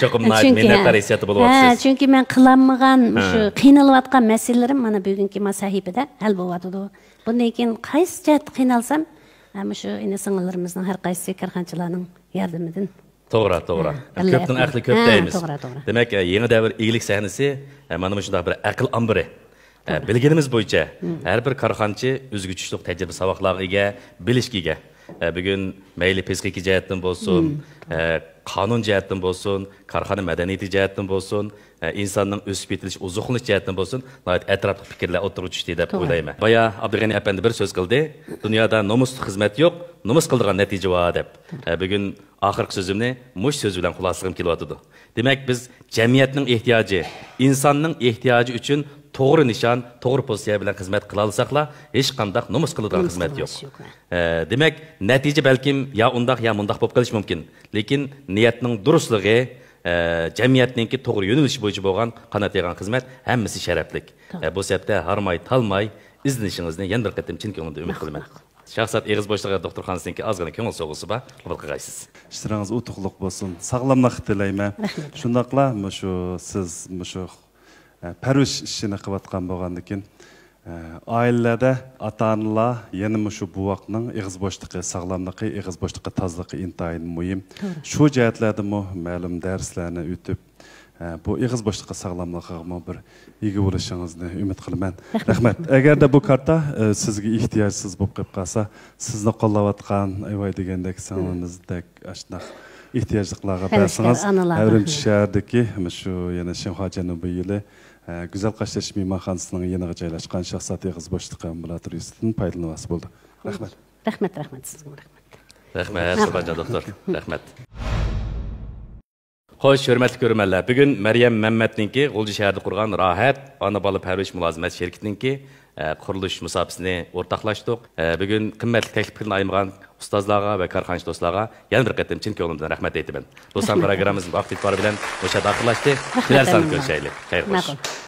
چوقۇم ناھايىتى چۈنكى، مىننەتدار ھە. ھېسسىياتتا ھە، بولۇۋاتىسىز. چۈنكى مەن قىلالمىغان، ھە. مۇشۇ قىينىلىۋاتقان مەسىلىلىرىم مانا بۈگۈنكى ما سەھىپىدە ھەل بولۇۋاتىدۇ. بۇندىن كېيىن قايسى جەھەتتە قىينالسام، ھە، مۇشۇ ئىنى-سىڭىللىرىمىزنىڭ ھەر قايسىسى كارخانىچىلارنىڭ ياردىمىدىن. توغرا، توغرا. ھە، كۆپنىڭ ئەقلى كۆپ ھە، دەيمىز. توغرا، توغرا. دېمەك، يېڭى دەۋر ئىگىلىك سەھنىسى، ھە، مانا مۇشۇنداق بىر ئەقىل ئامبىرى. ھە، توغرا. بىلگىنىمىز بويىچە، ھە. ھەر بىر كارخانىچى ئۆزىگە چۈشلۈك تەجرىبە ساۋاقلارغا ئىگە، بىلىشكە ئىگە. ھە، بۈگۈن مەيلى پىسخىكا جەھەتتىن بولسۇن، ھە، قانۇن جەھەتتىن بولسۇن، كارخانا مەدەنىيىتى جەھەتتىن بولسۇن، ھە، ئىنساننىڭ ئۆسۈپ يېتىلىش، ئوزۇقلىنىش جەھەتتىن بولسۇن، ناھايىتى ئەتراپلىق پىكىرلەر ئوتتۇرىغا چۈشتى دەپ توغرا. ئويلايمەن. بايا ئابدۇغېنى ئەپەندى بىر سۆز قىلدى، دۇنيادا نومۇسلۇق خىزمەت يوق، نومۇس قىلىدىغان نەتىجە بار دەپ. ھە، بۈگۈن ئاخىرقى سۆزۈمنى مۇشۇ سۆز بىلەن خۇلاسىلىغۇم كېلىۋاتىدۇ. دېمەك، بىز جەمئىيەتنىڭ ئېھتىياجى، ئىنساننىڭ ئېھتىياجى ئۈچۈن توغرا نىشان، توغرا پوزىتسىيە بىلەن خىزمەت قىلالىساقلا، ھېچقانداق نومۇس قىلىدىغان خىزمەت يوق. ھە، دېمەك، نەتىجە بەلكىم يا ئۇنداق، يا مۇنداق بولۇپ قېلىشى مۇمكىن. لېكىن نىيەتنىڭ دۇرۇسلۇقى، ھە، جەمئىيەتنىڭكى توغرا يۆنىلىشى بويىچە بولغان، قانات يايغان خىزمەت ھەممىسى شەرەپلىك. ھە، بۇ سەپتە ھارماي، تالماي ئىزدىنىشىڭىزنى يەنە بىر قېتىم چىن كۆڭلۈمدىن ئۈمىد قىلىمەن. شاھزات ئېغىز بوشلۇقى دوختۇرخانىسىنىڭكى ئازغىنە كۆڭۈل سوۋغىسى بار، قوبۇل قىلغايسىز. ئىشلىرىڭىز ئۇتۇقلۇق بولسۇن، ساغلاملىق تىلەيمەن. رەھمەت. شۇنداقلا مۇشۇ سىز مۇشۇ، ئە، پەرۋىش ئىشىنى قىلىۋاتقان بولغاندىكىن، ئە، ئائىلىلەردە ئاتا-ئانىلار يەنە مۇشۇ بوۋاقنىڭ ئېغىز بوشلۇقى، ساغلاملىقى، ئېغىز بوشلۇقى، تازىلىقى ئىنتايىن مۇھىم. توغرا. شۇ جەھەتلەردىمۇ مەلۇم دەرسلەرنى ئۆتۈپ، ئە، بۇ ئېغىز بوشلۇقى ساغلاملىقىغىمۇ بىر ئىگە بولۇشىڭىزنى ئۈمىد قىلىمەن. رەھمەت. رەھمەت. ئەگەردە بۇ كارتا، ئە، سىزگە ئېھتىياجسىز بولۇپ قېلىپ قالسا، سىزنى قوللاۋاتقان، ئەيۋاي دېگەندەك، سىڭلىمىزدەك ئاشۇنداق ئېھتىياجلىقلارغا بەرسىڭىز، ئەۋرىمچى شەھەردىكى مۇشۇ يەنە شىنخۇا جەنۇبىي يولى، ئە، گۈزەل قاشتېشى مېھمانخانىسىنىڭ يېنىغا جايلاشقان شاھزات ئېغىز بوشلۇقى ئامبۇلاتورىيىسىدىن پايدىلىنىۋالسا بولدى. رەھمەت. رەھمەت، رەھمەت، سىزگىمۇ رەھمەت. رەھمەت، سۇلتانجان دوختۇر. رەھمەت. خوش، ھۆرمەتلىك كۆرۈرمەنلەر، بۈگۈن مەريەم مەممەتنىڭكى غۇلجا شەھىرىدە قۇرغان راھەت ئانا بالا پەرۋىش مۇلازىمەت شىركىتىنىڭكى، ئە، قۇرۇلۇش مۇساپىسىنى ئورتاقلاشتۇق. ئە، بۈگۈن قىممەتلىك تەكلىپ پىكرىنى ئايىمىغان ئۇستازلارغا ۋە كارخانىچى دوستلارغا يەنە بىر قېتىم چىن كۆڭلۈمدىن رەھمەت ئېيتىمەن. دوستلار، رەھمەت. پروگراممىمىز ۋاقتى ئېتىبارى بىلەن مۇشۇ يەردە ئاخىرلاشتى. كېلەر ساندا كۆرۈشەيلى. خەير خوش. ماقۇل.